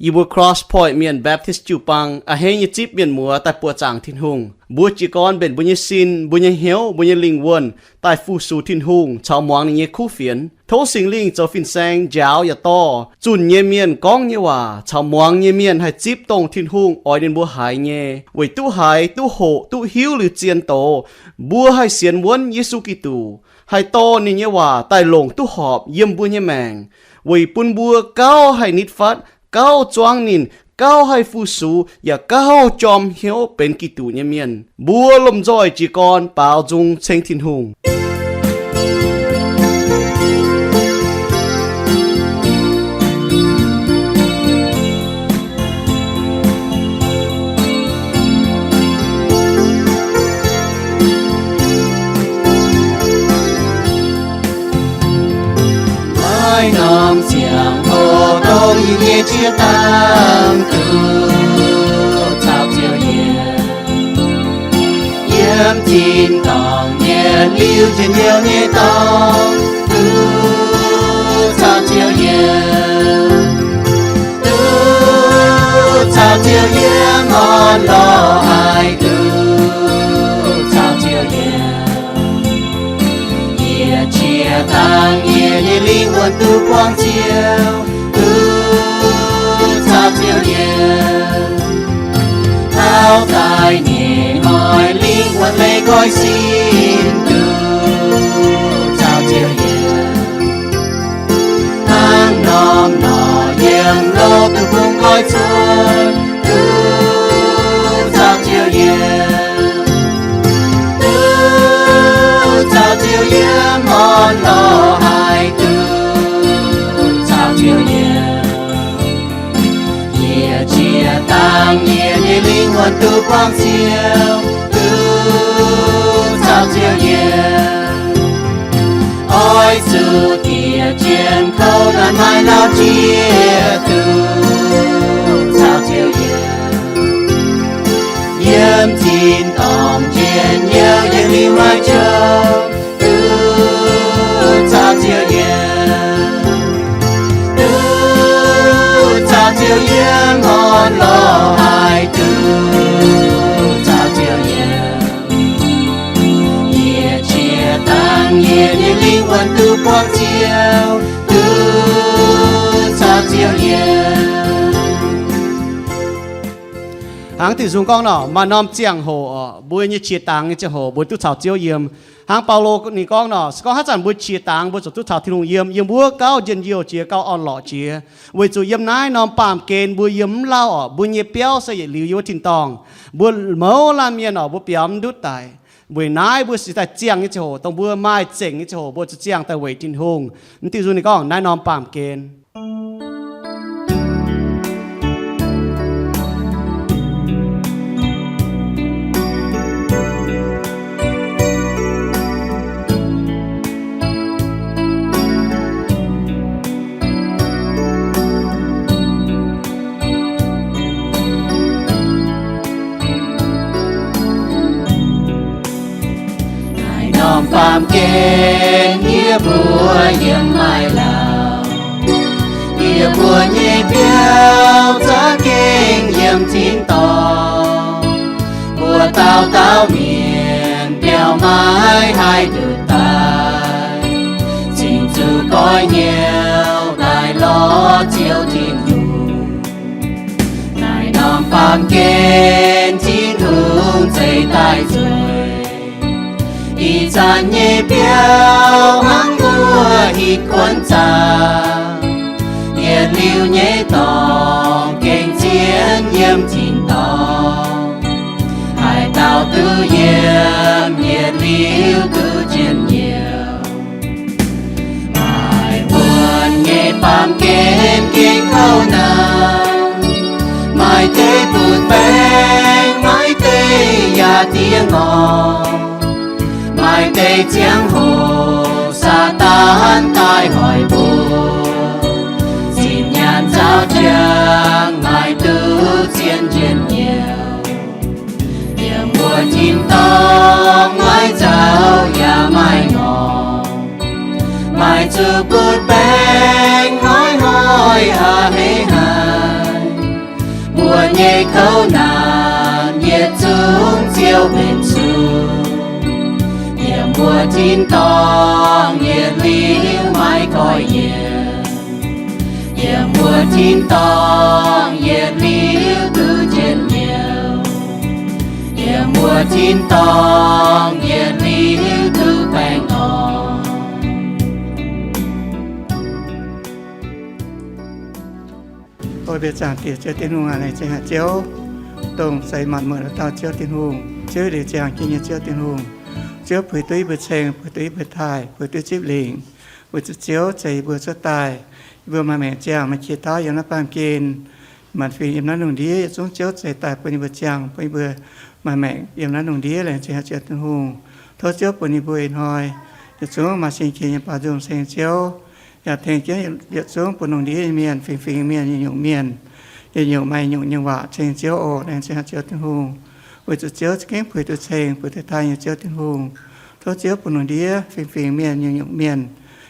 yie mbuo Cross Point Mienh Baptist jiu-baang a'hneiv nyei zipv mienh muoz daaih buoqc zaangc Tin-Hungh. Mbuo jiez gorn mbenc mbuo nyei sin, mbuo nyei hnyouv, mbuo nyei lingh wuonh daaih fu-sux Tin-Hungh caux muangx ninh nyei kuv fienx. Tov Singx Lingh zoux fin-saeng njaaux yaac dorh zunh nyei mienh gorngv nyei waac caux muangx nyei mienh haih zipv dongh Tin-Hungh oix ninh mbuo haiz nyei, weic duqv haiz, duqv hoqc, duqv hiuv liuz zien doz, mbuo haih sienx wuonv Yesu Giduc, haih dorh ninh nyei waac daaih longc duqv horpc yiem mbuo nyei maengc, weic bun mbuo gauh haih nitv fatv, gauh zuangv ninh, gauh haih fu-sux, yaac gauh jorm hnyouv benx Giduc nyei mienh. Mbuo lomh nzoih jiez gorn baaux nzung ceng Tin-Hungh. Maiv norm ziangh hoc dongh yie nyei qiex dangh duqv caux Ziouv yiem. Yiem tin-dorngh yietc liuz njien-youh nyei dorngx, duqv caux Ziouv yiem. Duqv caux Ziouv yiem orn-lorqc haic, duqv caux Ziouv yiem. Yie qiex dangh yie nyei lingh wuonh duqv buangh Ziouv, duqv caux Ziouv yiem. Taux daaih nyei hnoi lingh wuonh leih nqoi sin, duqv caux Ziouv yiem. Hnangv norm norqc yiem loh duqv bungx nqoi cuotv, duqv caux Ziouv yiem. Duqv caux Ziouv yiem orn-lorqc haic, duqv caux Ziouv yiem. Yie qiex dangh yie nyei lingh wuonh duqv buangh Ziouv, duqv caux Ziouv yiem. Oix zuqc diec jienv kouv naanc maaih lauh jiex, duqv caux Ziouv yiem. Yiem tin-dorngh njien-youh yietc liuz maaih jouh, duqv caux Ziouv yiem. Duqv caux Ziouv yiem orn-lorqc haic, duqv caux Ziouv yiem. Yie qiex dangh yie nyei lingh wuonh duqv buangh Ziouv, duqv caux Ziouv yiem. Hnangv Tin-Hungh gorngv nor, maaih norm ziangh hoc oc, mbuo nyei qiex dangx nyei ziangh hoc mbuo duqv caux Ziouv yiem. Hnangv Baulo ninh gorngv nor, se gorngv haaix zanc mbuo qiex dangx mbuo ziouc duqv caux Tin-Hungh yiem, yiem wuov gauh njien-youh jiex, gauh orn-lorqc jiex, weic zuqc yiem naaiv norm baamh gen mbuo yiem mv lauh oc, mbuo nyei biauv se yietc liuz yiem wuov tin-dorngh. Mbuo mouz laanh mienh oc, mbuo biaux mv ndutv daic. Weic naaiv mbuo se daaih ziangh nyei ziangh hoc, dongh mbuo maaih zengc nyei ziangh hoc mbuo zuqc ziangh daaih weic Tin-Hungh. Mv diuh nzung ninh gorngv naaiv norm baamh gen. Naaiv norm baamh gen yie mbuo yiem maiv lauh, yie mbuo nyei biauv za'gengh yiem tin-dorngh. Mbuo dauh dauh mienh biauv maiv haih nduqc daaih, cingx zuqc goiv hnyouv daaih lorz Ziouv Tin-Hungh. Naaiv norm baamh gen Tin-Hungh zeix daaih nzueic. Ih zanc nyei biauv hnangv wuov hitv kuonx zaah, yietc liuz nyei dorngx gengh zien yiem tin-dorngh. Haaix dauh duqv yiem, yietc liuz duqv njien-youh. Maaih wuonh nyei baamh gen gengh kouv naaic, maaih deix butv-baengx, maaih deix yaac diev ngorc. Maaih deix ziangh hoc Saadaan daaih hoic mbuo, zinh nyaanh nzauh ziangh maaih duqv zien njien-youh. Yiem wuov tin-dorngh maiv nzauh yaac maaih ngorc, maaih zuqc butv-baengx hnoi-hnoi a'hneiv haic. Mbuo tin-dorngh yietc liuz maiv goiv yiem, yiem mbuo tin-dorngh yietc liuz duqv njien-youh, yiem mbuo tin-dorngh yietc liuz duqv baengh orn. O mbuo zaangc Diex Ziouv Tin-Hungh aac, laengz zingh haic Ziouv, dongh zeix maanc muotc dauh Ziouv Tin-Hungh, Ziouv liuz ziangh jienv nyei Ziouv Tin-Hungh. Ziouv puix duqv yie mbuo ceng, puix duqv yie mbuo taaih, puix duqv zipv lingc, weic zuqc Ziouv zeix yie mbuo cuotv daaih. Yie mbuo maaih maengc ziangh, maaih qiex tauv yiem naaiv baamh gen, maanc fingx yiem naaiv lungh ndiev, yietc zungv Ziouv zeix daaih bun yie mbuo ziangh, bun yie mbuo maaih maengc yiem naaiv lungh ndiev. Laengz zingh haic Ziouv Tin-Hungh. Tov Ziouv bun yie mbuo ih hnoi yietc zungv maaih sin-qiex nyei baaux nzung ceng Ziouv, yaac tengx jienv yietc zungv bun lungh ndiev nyei mienh, fingx-fingx mienh, yietc nyungc mienh, yietc nyungc maaih nyungc nyei waac ceng Ziouv oc. Laengz zingh haic Ziouv Tin-Hungh. Weic zuqc Ziouv za'gengh puix duqv ceng, puix duqv taaih nyei Ziouv Tin-Hungh. Tov Ziouv bun lungh ndiev fingx-fingx mienh, nyungc-nyungc mienh,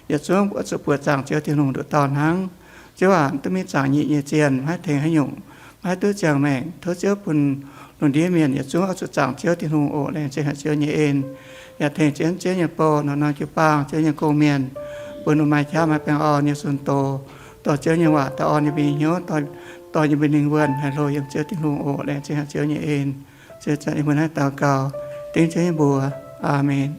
yietc zungv oix zuqc buoqc zaangc Ziouv Tin-Hungh nduqc dauh hnangv. Ziouv aac, mv duqv mingh zaangc nyeic nyei zienh, maiv tengx haaix nyungc, maiv duqv ziangh maengc. Tov Ziouv bun lungh ndiev mienh yietc zungv oix zuqc zaangc Ziouv Tin-Hungh oc. Laengz zingh haic Ziouv nyei en, yaac tengx jienv Ziouv nyei bou, norm-norm jiu-baang, Ziouv nyei gong-mienh, bun ninh maaih qaqv maaih baengh orn nyei sun doz, dorh Ziouv nyei waac daaih orn yie mbuo nyei hnyouv, dorh yie mbuo lingh wuonh haih hlo yiem Ziouv Tin-Hungh oc. Laengz zingh haic Ziouv nyei en. Ziouv zanc yie mbuo naaiv daux gaux dengv Ziouv nyei mbuox. Aamen.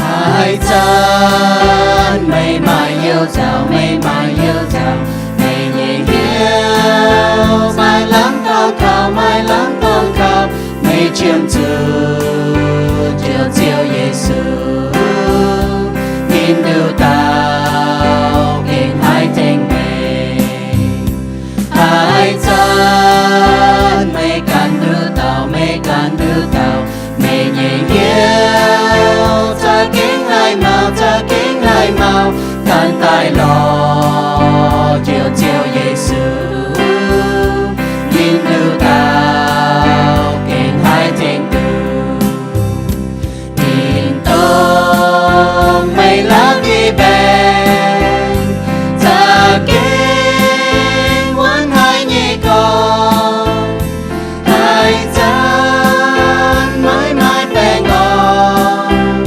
Haaix zanc meih maaih you nzauc, meih maaih you nzauc, meih nyei hnyouv maaih lamh dorngx kaux, maaih lamh dorngx kaux, meih qiemx zuqc Njoux Ziouv Yesu, ninh nduqc dauh gengh haih tengx meih. Haaix zanc meih ganh nduqc dauh, meih ganh nduqc dauh, meih nyei hnyouv za'gengh haih maux, za'gengh haih maux, ganh daaih lorz Njoux Ziouv Yesu, ninh nduqc dauh gengh haih tengx duqv. Ninh dongh meih la'bieiv mbaengx, za'gengh wuonv haic nyei gorngv, haaix zanc maiv maaih baengh orn,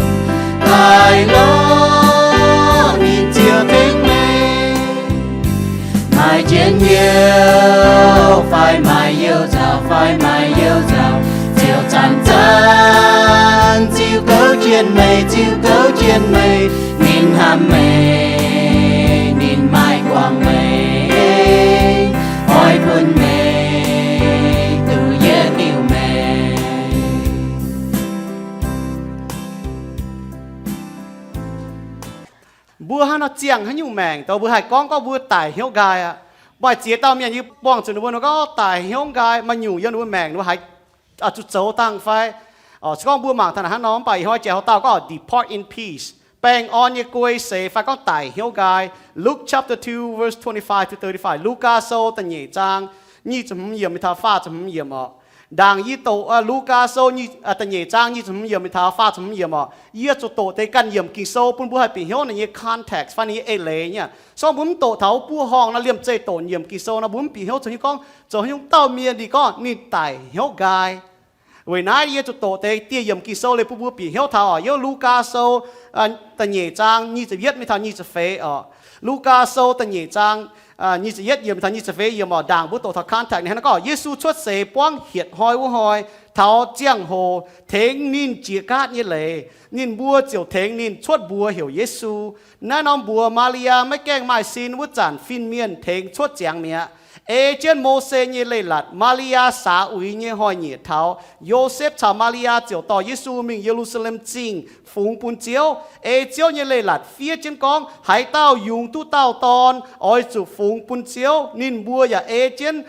daaih lorz ninh ziouc tengx meih. Maaih njien-youh fai maaih you nzauc, fai maaih you nzauc, ziouc zanc-zanc ziux gouv jienv meih, ziux gouv jienv meih. Ninh hnamv meih, ninh maaih guangc meih, oix bun meih duqv yietc liuz maengc. Mbuo hnangv nor ziangh haaix nyungc maengc, dongh mbuo haih gorngv, gorngv mbuo daic hnyouv nqaai aqv. Maaih ziex dauh mienh yie buangh zuqc ninh mbuo nor gorngv daic hnyouv nqaai, maaih nyungc yiem ninh mbuo maengc ninh mbuo haiz zuqc zoux dangh fai. Se gorngv mbuo mangc taux naaic hnangv nor, mv baac ih hnoi jiex haaix dauh gorngv depart in peace, baengh orn nyei guei seix, fai gorngv daic hnyouv nqaai. Luke chapter two, verse twenty-five to thirty-five. Lugaa Sou da'nyeic zaang nyic ziepc hmz yiemc mingh taux faah ziepc hmz yiemc oc. Ndaangc yie doqc Lugaa Sou da'nyeic zaang nyic ziepc hmz yiemc mingh taux faah ziepc hmz yiemc oc. Yie zuqc doqc deix ganh yiemc Ging-Sou bun mbuo haih bieqc hnyouv ninh nyei context fai ninh nyei eix leiz nyei. Se gorngv mbuo mv doqc taux wuov buov horngh nor, liemh zeih doqc yiemc Ging-Sou nor, mbuo mv bieqc hnyouv zoux haaix nyungc gorngv, zoux haaix nyungc dauh mienh ninh gorngv ninh daic hnyouv nqaai. Weic naaiv yie zuqc doqc deix dieh yiemc Ging-Sou liuz bun mbuo bieqc hnyouv taux oc. Yiem Lugaa Sou da'nyeic zaang nyic ziepc yietv mingh taux nyic ziepc feix oc. Lugaa Sou da'nyeic zaang nyic ziepc yietv yiemc mingh taux nyic ziepc feix yiemc oc. Ndaangc mbuo doqc taux context ninh hnangv naaiv gorngv, Yesu cuotv seix buangv hietc hnoi wuov hnoi, taux ziangh hoc tengx ninh jiex gaatv nyei leiz, ninh mbuo ziouc tengx ninh cuotv mbuox heuc Yesu. Naaiv norm mbuox Maa^li^yaa maiv gaengh maaih sin wuov zanc fin-mienh tengx cuotv ziangx mi'aqv. Ei jienv Mose nyei leiz-latc, Maa^li^yaa saax uix nyei hnoi-nyieqc taux, Yosepv caux Maa^li^yaa ziouc dorh Yesu mingh Ye^lu^saa^lem Zingh fungx bun Ziouv. Ei Ziouv nyei leiz-latc fiev jienv gorngv, haaix dauh yungz duqv dauh dorn, oix zuqc fungx bun Ziouv. Ninh mbuo yaac ei jienv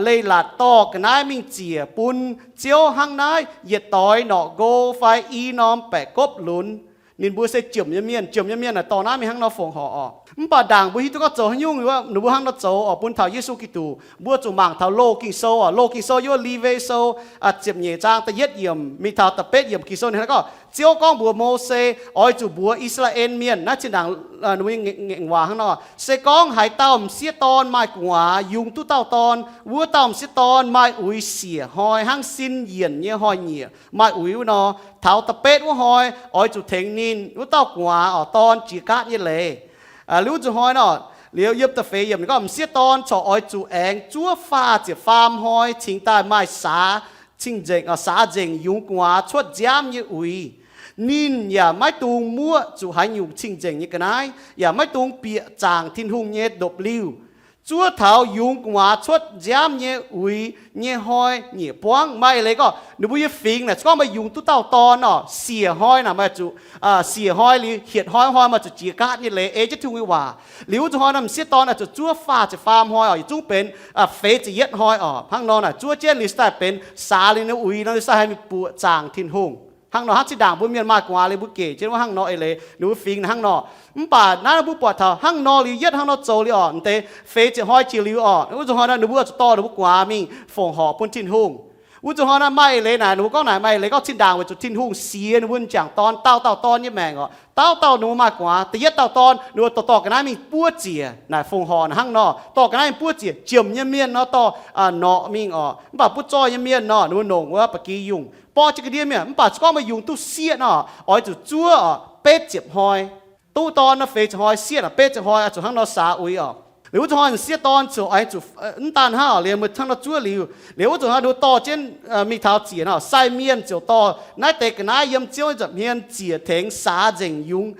leiz-latc dorh ga'naaiv mingh ziec bun Ziouv hnangv naaiv, yietc doix norqc nqo fai i norm baeqc gopv lunx. Ninh mbuo se jomc nyei mienh. Jomc nyei mienh naaic dorh naaiv mingh hnangv nor fongc horc oc. Mv baac ndaangc mbuo hiuv duqv gorngv zoux haaix nyungc wuov, ninh mbuo hnangv nor zoux oc, bun taux Yesu Giduc. Mbuo zuqc mangc taux Loz-Ging Sou oc. Loz-Ging Sou yiem Lewi Sou ziepc nyeic zaang da'yietv yiemc mingh taux da'betv yiemc Ging-Sou ninh hnangv naaiv gorngv, Ziouv gorngv mbuox Mose, Oix zuqc mbuox I^saa^laa^en Mienh, naaiv zinh ndaangc waac hnangv nor, se gorngv haaix dauh m'sieqv dorn maaih gu'nguaaz yungz duqv dauh dorn, wuov dauh m'sieqv dorn maaih uix siec hnoi hnangv sin yienc nyei hnoi-nyieqc maaih uix wuov nor, taux da'betv wuov hnoi oix zuqc tengx ninh wuov dauh gu'nguaaz oc, dorn jiex gaatv nyei leiz. Liuz wuov zuqc hnoi nor, liuz yiem da'feix yiemc ninh gorngv, M'sieqv dorn corc oix zuqc aengx zuov faah ziepc faam hnoi cingx daaih maaih saax cing-nzengc, saax nzengc yungz gu'nguaaz cuotv nziaamv nyei uix. Ninh yaac maiv dungx muoqv zuqc haaix nyungc cing-nzengc nyei ga'naaiv, yaac maiv dungx bieqc zaangc Tin-Hungh nyei ndopv-liuh. Zuov taux yungz gu'nguaaz cuotv nziaamv nyei uix nyei hnoi-nyieqc buangv. Maaih eix leiz gorngv ninh mbuo nyei fingx naaic, se gorngv meih yungz duqv dauh dorn oc, siec hnoi naaic meih zuqc, siec hnoi liuz hietc hnoi hnoi meih zuqc jiex gaatv nyei leiz ei jienv Tin-Hungh nyei waac. Liuz wuov zuqc hnoi naaic m'sieqv dorn naaic zuqc zuov faah ziepc faam hnoi oc, yietc zungv benx feix ziepc yietv hnoi oc. Hnangv nor naaic zuov jienv liuz se daaih benx saax liuz nyei uix nor, se daaih haih mingh buoqc zaangc Tin-Hungh. Hnangv nor hnangv zinh ndaangc mbuo mienh maaih gu'nguaaz liuz mbuo gec jienv wuov hnangv nor eix leiz ninh mbuo fingx hnangv nor. Mv baac naaiv mbuo buatc taux hnangv nor liuz yietv hnangv nor zoux liuz oc, m'deix feix ziepc hnoi jiex liuz oc, wuov zuqc hnoi naaic ninh mbuo zuqc dorh ninh mbuo gu'nguaaz mingh fongc horc bun Tin-Hungh. Wuov zuqc hnoi naaic maaih eix leiz naaic ninh mbuo gorngv naaic, maaih eix leiz gorngv zinh ndaangc weic zuqc Tin-Hungh sienx ninh mbuo m'jangc dorn dauh dauh dorn nyei maengc oc. Dauh dauh ninh mbuo maaih gu'nguaaz, da'yietv dauh dorn ninh mbuo dorh dorh ga'naaiv mingh buov ziec naaic, fongc horc naaic hnangv nor, dorh ga'naaiv mingh buov ziec. Jomc nyei mienh nor dorh norqc mingh oc. Mv baac butv zoih nyei mienh nor ninh mbuo nongc wuov ba'gi yungh, borqv jienv ga'ndiev mienh. Mv baac se gorngv meih yungz duqv sieqv nor, oix zuqc zuov oc betv ziepc hnoi. Duqv dorn nor feix ziepc hnoi, sieqv naaic betv ziepc hnoi, oix zuqc hnangv nor saax uix oc. Liuz wuov zuqc hnoi m'sieqv dorn ziouc oix zuqc, mv daan hnangv oc, liuz meih hnangv nor zuov liuz, liuz wuov zuqc hnoi ninh mbuo dorh jienv mingh taux ziec nor, sai mienh ziouc dorh naaiv deix ga'naaiv yiem Ziouv nza'hmien ziec tengx saax nzengc yungz,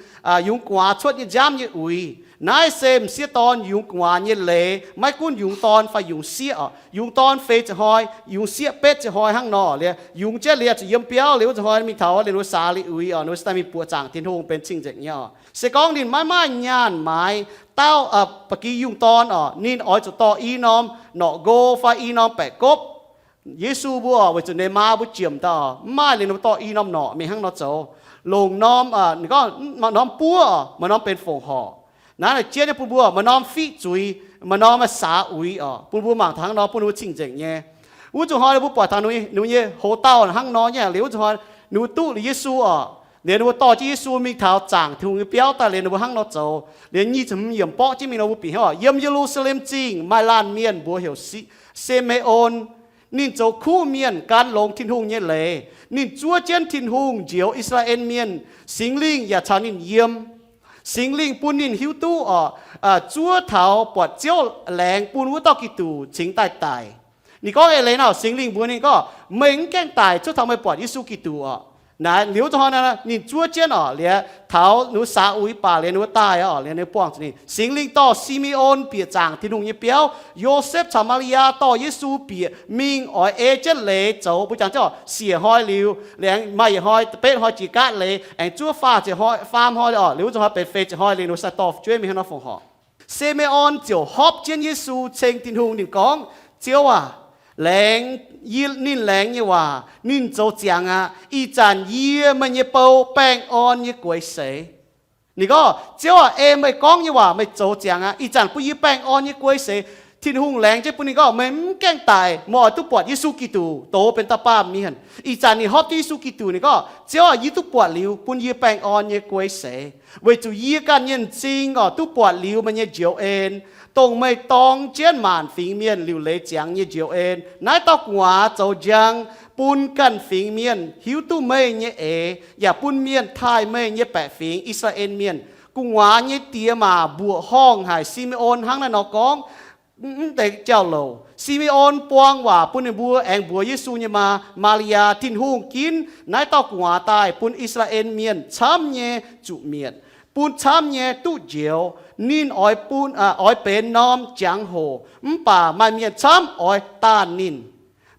yungz gu'nguaaz cuotv nyei nziaamv nyei uix. Naaiv se m'sieqv dorn yungz gu'nguaaz nyei leiz, maiv gunv yungz dorn fai yungz sieqv oc. Yungz dorn feix ziepc hnoi, yungz sieqv betv ziepc hnoi hnangv nor liuz, yungz jienv liuz zuqc yiem biauv liuz wuov zuqc hnoi mingh taux liuz ninh mbuo saax liuz uix oc, ninh mbuo se daaih mingh buoqc zaangc Tin-Hungh benx cing-nzengc nyei oc. Se gorngv ninh maiv maaih nyaanh maaiz dauh ba'gi yungh dorn oc, ninh oix zuqc dorh i norm norqc nqo fai i norm baeqc gopv. Yesu mbuo oc, weic zuqc ninh maa mbuo jomc daaih oc, mv maaih liuz ninh mbuo dorh i norm norqc mingh hnangv nor zoux. Longc norm, ninh gorngv norm buov oc, maaih norm benx fongc horc. Naaiv naaic jienv nyei bun mbuo maaih norm fiqv zuiz, maaih norm maaih saax uix oc, bun mbuo mangc taux hnangv nor bun ninh mbuo cing-nzengc nyei. Wuov zuqc hnoi ninh mbuo buatc taux ninh mbuo nyei hoz dauh hnangv nor nyei liuz, wuov zuqc hnoi ninh mbuo duqv liuz Yesu oc, liuz ninh mbuo dorh jienv Yesu mingh taux zaangc Tin-Hungh nyei biauv daaih liuz ninh mbuo hnangv nor zoux. Liuz nyic ziepc hmz yiemc borqv jienv mingh nor mbuo bieqc hnyouv oc, yiem Ye^lu^saa^lem Zingh maaih laanh mienh mbuox heuc Si- Si^me^on. Ninh zoux kuv mienh, gan longx Tin-Hungh nyei leiz. Ninh zuov jienv Tin-Hungh njoux I^saa^laa^en Mienh. Singx Lingh yaac caux ninh yiem. Singx Lingh bun ninh hiuv duqv oc, zuov taux buatc Ziouv laengz bun wuov dauh Giduc cingx daaih daic. Ninh gorngv eix leiz nor, Singx Lingh mbuox ninh gorngv, Meih mv gaengh daic cuotv taux meih buatc Yesu Giduc oc. Naaiv liuz zuqc hnoi ninh zuov jienv oc, liuz taux ninh mbuo saax uix baac liuz ninh mbuo daaih oc, liuz ninh buangh zuqc ninh. Singx Lingh dorh Si^me^on bieqc zaangc Tin-Hungh nyei biauv. Yosepv caux Maa^li^yaa dorh Yesu bieqc mingh oix ei jienv leiz zoux. Mbuo jangx jienv oc, siec hnoi liuz, liuz aengx maaih yietc hnoi, betv hnoi jiex gaatv leiz, aengx zuov faah ziepc hnoi, faam hnoi oc, liuz wuov zuqc hnoi benx feix ziepc hnoi liuz ninh mbuo sai dorh fu'jueiv mingh hnangv nor fongc horc. Si^me^on ziouc hopv jienv Yesu ceng Tin-Hungh. Ninh gorngv, Ziouv aac, laengz, yie, ninh laengz nyei waac ninh zoux ziangx aqv. Ih zanc yie, meih nyei bou, baengh orn nyei gueix seix. Ninh gorngv, Ziouv aac, ei meih gorngv nyei waac meih zoux ziangx aqv. Ih zanc bun yie baengh orn nyei gueix seix. Tin-Hungh laengz jienv bun ninh gorngv, Meih mv gaengh daic, meih oix duqv buatc Yesu Giduc dox benx dauh baamh mienh. Ih zanc ninh hopv jienv Yesu Giduc, ninh gorngv, Ziouv aac, yie duqv buatc liuz, bun yie baengh orn nyei gueix seix, weic zuqc yie ganh nyei m'zing oc duqv buatc liuz meih nyei njoux en, dongh meih dorng jienv maanc fingx mienh liuc leiz ziangx nyei njoux en. Naaiv dauh gu'nguaaz zoux njang bun ganh fingx mienh hiuv duqv meih nyei eix, yaac bun mienh taaih meih nyei baeqc fingx, I^saa^laa^en Mienh. Gu'nguaaz nyei diex maac mbuoqc horngh haic Si^me^on hnangv naaiv nor gorngv, mv deix jauv-louc. Si^me^on buang waac bun ninh mbuo aengx mbuox Yesu nyei maa, Maa^li^yaa, Tin-Hungh ginv naaiv dauh gu'nguaaz daaih bun I^saa^laa^en Mienh camv nyei zuqc mietc, bun camv nyei duqv njoux. Ninh oix bun, oix benx norm jangx-hoc, mv baac maaih mienh camv oix daanh ninh,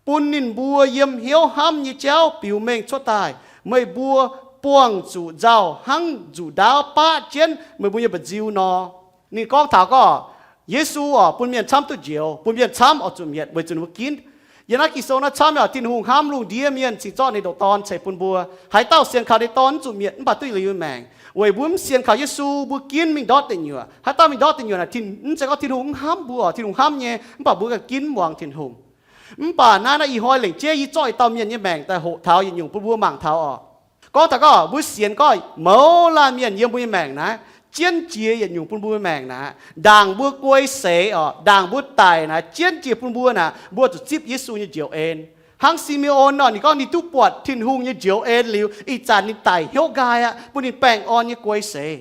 bun ninh mbuo yiem hnyouv hnamv nyei jauv biux mengh cuotv daaih. Meih mbuo buangh zuqc nzauh hnangv nzuqc ndaauv baqv jienv meih mbuo nyei mba'nziu nor. Ninh gorngv taux gorngv Yesu oc bun mienh camv duqv njoux, bun mienh camv oix zuqc mietc weic zuqc ninh mbuo ginv. Yiem naaiv Ging-Sou naaiv camv yaac Tin-Hungh hnamv lungh ndiev mienh cingx zorqv ninh ndoqc Dorn ceix bun mbuo. Haaix dauh sienx kaux ninh Dorn mv zuqc mietc mv baac duqv yietc liuz nyei maengc. Weic mbuo mv sienx kaux Yesu, mbuo ginv mingh ndortv deic nyuoqc. Haaix dauh mingh ndortv deic nyuoqc naaic, mv zeiz gorngv Tin-Hungh mv hnamv mbuo oc, Tin-Hungh hnamv nyei, mv baac mbuo ganh ginv mv muangx Tin-Hungh. Mv baac naaiv, naaiv ih hnoi lengc jeiv yie zorqv i dauh mienh nyei maengc daaih hoqc taux yietc nyungc bun mbuo mangc taux oc. Gorngv taux gorngv mbuo sienx gorngv mouz laanh mienh yiem mbuo nyei maengc naaiv, jienv jiex yietc nyungc bun mbuo nyei maengc naaic, ndaangc mbuo guei seix oc, ndaangc mbuo daic naaic, jienv jiex bun mbuo naaic, mbuo zuqc zipv Yesu nyei njoux en. Hnangv Si^me^on nor, ninh gorngv ninh duqv buatc Tin-Hungh nyei njoux en liuz, ih zanc ninh daic hnyouv nqaai aqv, bun ninh baengh orn nyei guei seix.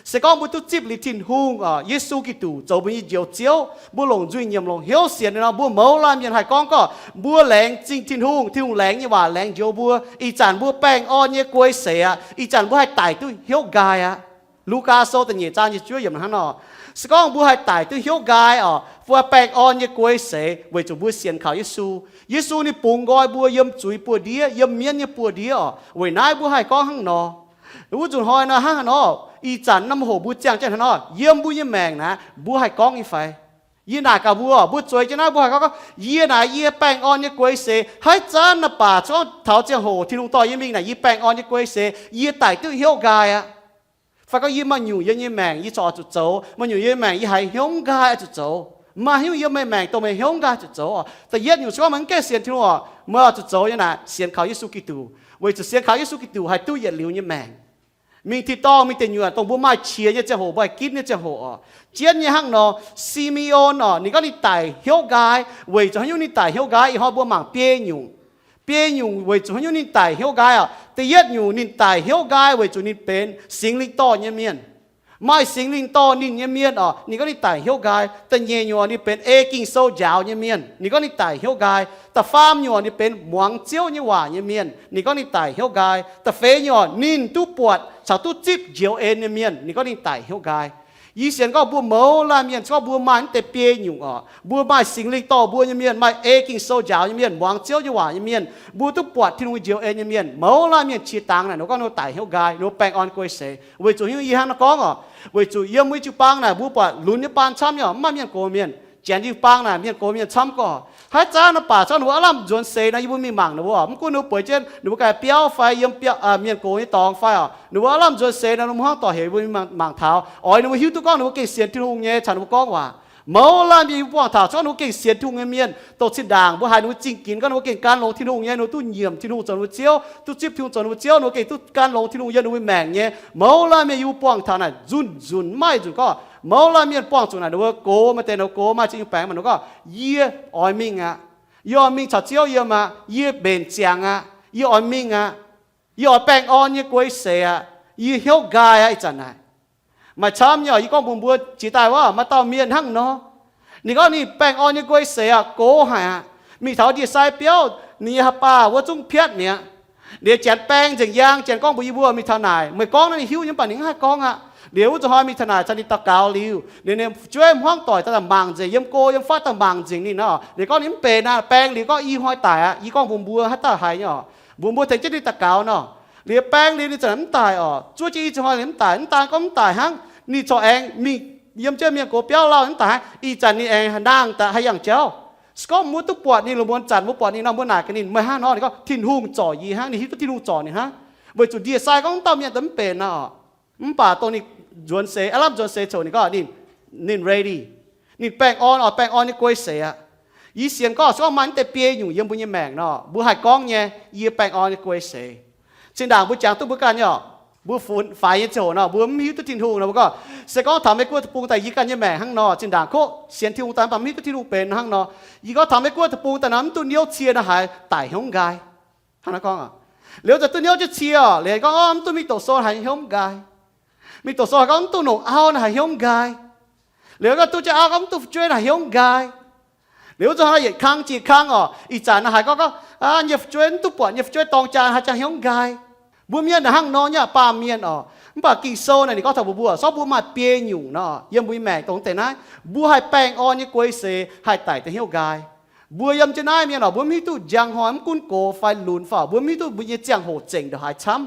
Se gorngv mbuo duqv zipv liuz Tin-Hungh oc, Yesu Giduc zoux mbuo nyei Njoux Ziouv, mbuo longc nzuih nyiemc longc hnyouv sienx ninh nor, mbuo mouz laanh mienh haih gorngv gorngv mbuo laengz zingh Tin-Hungh, Tin-Hungh laengz nyei waac laengz njoux mbuo, ih zanc mbuo baengh orn nyei guei seix aqv. Ih zanc mbuo haih daic duqv hnyouv nqaai aqv. Lugaa Sou da'nyeic zaang nyic ziepc juov yiemc hnangv nor, se gorngv mbuo haih daic duqv hnyouv nqaai oc, fai baengh orn nyei guei seix weic zuqc mbuo sienx kaux Yesu. Yesu ninh bungx nqoi mbuo yiem zuiz buoz-ndiev, yiem mienv nyei buoz-ndiev oc. Weic naaiv mbuo haih gorngv hnangv nor. Wuov nzunc hnoi naaiv hnangv haaix nor, ih zanc naaiv hoc mbuo ziangh jienv hnangv nor, yiem mbuo nyei maengc naaiv mbuo haih gorngv nyei fai? Yie naaic gaax mbuo, mbuo zueiz jienv naaiv mbuo haih gorngv gorngv, yie naaic yie baengh orn nyei guei seix. Haaix zanc naaiv baac gorngv taux ziangh hoc Tin-Hungh dorh yie mingh naaic, yie baengh orn nyei guei seix, yie daic duqv hnyouv nqaai aqv. Fai gorngv yie maaih nyungc yiem nyei maengc yie corc oix zuqc zoux, maaih nyungc yiem nyei maengc yie haiz hnyouv nqaai oix zuqc zoux. Maaih haaix nyungc yiem meih maengc dongh meih hnyouv nqaai zuqc zoux oc? Da'yietv nyungc se gorngv meih mv gaengh sienx Tin-Hungh oc, meih oix zuqc zoux nyei naaic sienx kaux Yesu Giduc, weic zuqc sienx kaux Yesu Giduc haih duqv yietc liuz nyei maengc. Mingh tin-dorngh, mingh deic nyuoqc, dongh mbuo maaih qiex nyei ziangh hoc, mbuo haih ginv nyei ziangh hoc oc. Jienv nyei hnangv nor, Si^me^on oc, ninh gorngv ninh daic hnyouv nqaai. Weic zuqc haaix nyungc ninh daic hnyouv nqaai? Ih hnoi mbuo mangc biei nyungc. Biei nyungc weic zuqc haaix nyungc ninh daic hnyouv nqaai oc. Da'yietv nyungc ninh daic hnyouv nqaai weic zuqc ninh benx Singx Lingh dorh nyei mienh. Maaih Singx Lingh dorh ninh nyei mienh oc, ninh gorngv ninh daic hnyouv nqaai. Da'nyeic nyungc ninh benx ei Ging-Sou njaaux nyei mienh, ninh gorngv ninh daic hnyouv nqaai. Da'faam nyungc ninh benx muangx Ziouv nyei waac nyei mienh, ninh gorngv ninh daic hnyouv nqaai. Da'feix nyungc ninh duqv buatc caux duqv zipv njoux en nyei mienh, ninh gorngv ninh daic hnyouv nqaai. Yie sienx gorngv mbuo mouz laanh mienh, se gorngv mbuo maaih naaiv deix biei nyungc oc, mbuo maaih Singx Lingh dorh mbuo nyei mienh, maaih ei Ging-Sou njaaux nyei mienh, muangx Ziouv nyei waac nyei mienh, mbuo duqv buatc Tin-Hungh njoux en nyei mienh, mouz laanh mienh qiex dangx naaic, ninh gorngv ninh daic hnyouv nqaai, ninh baengh orn guei seix. Weic zuqc haaix nyungc yie hnangv naaiv gorngv oc? Weic zuqc yiem mbuo jiu-baang naaic mbuo buatc lunx nyei baan camv nyei oc, mv maaih mienh gox mienh. Janx jiu-baang naaic mienh gox mienh camv gorqv. Haaix zanc naaiv baac gorngv ninh mbuo aav lamh nzuonx seix nor, yie mbuo mingh mangc ninh mbuo oc, mv gunv ninh mbuo bueix jienv ninh mbuo ganh biauv fai yiem biauv, mienh gox nyei dorngx fai oc, ninh mbuo aav lamh nzuonx seix nor, ninh mbuo hmuangv doic heuc yie mbuo mingh mangc taux, oix ninh mbuo hiuv duqv gorngv ninh mbuo gengh sienx Tin-Hungh nyei caux ninh mbuo gorngv waac. Mouz laanh mienh yie mbuo buangh taux gorngv ninh mbuo gengh sienx Tin-Hungh nyei mienh, dongh zinh ndaangc mbuo haiz ninh mbuo zingh ginx gorngv ninh mbuo gengh gan longx Tin-Hungh nyei, ninh mbuo duqv nyiemc Tin-Hungh zoux ninh mbuo Ziouv, duqv zipv Tin-Hungh zoux ninh mbuo Ziouv, ninh mbuo gengh duqv gan longx Tin-Hungh yiem ninh mbuo maengc nyei. Mouz laanh mienh yie mbuo buangh taux naaic nzunc nzunc maiv nzunc gorngv, mouz laanh mienh buangh zuqc naaic ninh mbuo gox maaih deix ninh mbuo gox maaih ziex nyungc baengx, maaih ninh mbuo gorngv, yie oix mingh aqv. Yie oix mingh caux Ziouv yiem aqv. Yie mbenc ziangx aqv. Yie oix mingh aqv. Yie oix baengh orn nyei guei seix aqv. Yie hnyouv nqaai aqv ih zanc naaic. Maaih camv nyei oc, yie gorngv mbuox mbuo jiex daaih wuov, maaih dauh mienh hnangv nor. Ninh gorngv ninh baengh orn nyei guei seix aqv, gox haic aqv. Mingh taux ndie-sai biauv, ninh nyei haaix baac wuov zungv piatv mi'aqv. Liuz janx baeng nzengc yaang, janx gorngv mbuox yie mbuo mingh taux naaic, meih gorngv naaiv ninh hiuv nyei, mv baac ninh mv haih gorngv aqv. Liuz wuov zanc hnoi mingh taux naaic caux ninh daux gaux liuz, ninh nyei fu'jueiv hmuangv doic daaih mangc nzengc, yiem go yiem fatv daaih mangc nzengc ninh nor. Ninh gorngv ninh mv benx aqv, baeng liuz gorngv i hnoi daic aqv. Yie gorngv mbuox mbuo haaix dauh haiz nyei oc. Mbuox mbuo tengx jienv ninh daux gaux nor. Liuz baeng liuz ninh zanc mv daaih oc. Zuov jienv i hnoi ninh mv daic, mv daan gorngv mv daic hnangv. Ninh corc aengx mingh yiem jienv mienh gox biauv lauh mv daic hnangv. Ih zanc ninh aengx nangh daaih haih yangh jauv. Se gorngv mbuo duqv buatc ninh, lungh muonz zanc mbuo buatc ninh nor, mbuo naaic gaax ninh, meih hnangv nor? Ninh gorngv, Tin-Hungh zorc yie hnangv. Ninh hiuv duqv Tin-Hungh zorc ninh hnangv. Weic zuqc ndie-sai gorngv mv dauh mienh daaih mv benx nor. Mv baac dongh ninh nzuonx seix, aav lamh nzuonx seix coc ninh gorngv ninh, ninh ready. Ninh baengh orn oc, baengh orn nyei guei seix aqv. Yie sienx gorngv se gorngv maaih naaiv deix biei nyungc yiem mbuo nyei maengc nor, mbuo haih gorngv nyei, yie baengh orn nyei guei seix. Zinh ndaangc mbuo jangx duqv mbuo ganh nyei oc. Mbuo funx faix nyei ziangh hoc nor, mbuo mv hiuv duqv Tin-Hungh nor, mbuo gorngv, se gorngv taux Mei-Guoqv deic-bung daaih yie ganh nyei maengc hnangv nor, zinh ndaangc koqv sienx Tin-Hungh daaih mv baac mv hiuv duqv Tin-Hungh benx hnangv nor. Yie gorngv taux Mei-Guoqv deic-bung daaih nor, mv duqv niouv cie nor haaix, daic hnyouv nqaai. Hnangv naaiv gorngv, liuz za'gengh duqv niouv jienv cie oc, liuz gorngv mv duqv mingh doqc sou haiz hnyouv nqaai. Mingh doqc sou haiz gorngv mv duqv longc auv nor haiz hnyouv nqaai. Liuz gorngv duqv jienv auv gorngv mv duqv fu'jueiv haiz hnyouv nqaai. Liuz wuov zanc yietc kang jiex kang oc, ih zanc naaiv haiz gorngv gorngv, aa, nyei fu'jueiv mv duqv buatc nyei fu'jueiv dorng jaa haiz jaa hnyouv nqaai. Mbuo mienh naaic hnangv nor nyei aqv, baamh mienh oc. Mv baac Ging-Sou naaic ninh gorngv taux mbuox mbuo, se gorngv mbuo maaih biei nyungc nor, yiem mbuo nyei maengc dongh deix naaiv, mbuo haih baengh orn nyei guei seix haih daic deix hnyouv nqaai. Mbuo yiem jienv naaiv mienh oc, mbuo mv hiuv duqv njang hnoi mv gunv gox fai lunx fai, mbuo mv hiuv duqv mbuo nyei ziangh hoc zengc ndongc haaix camv.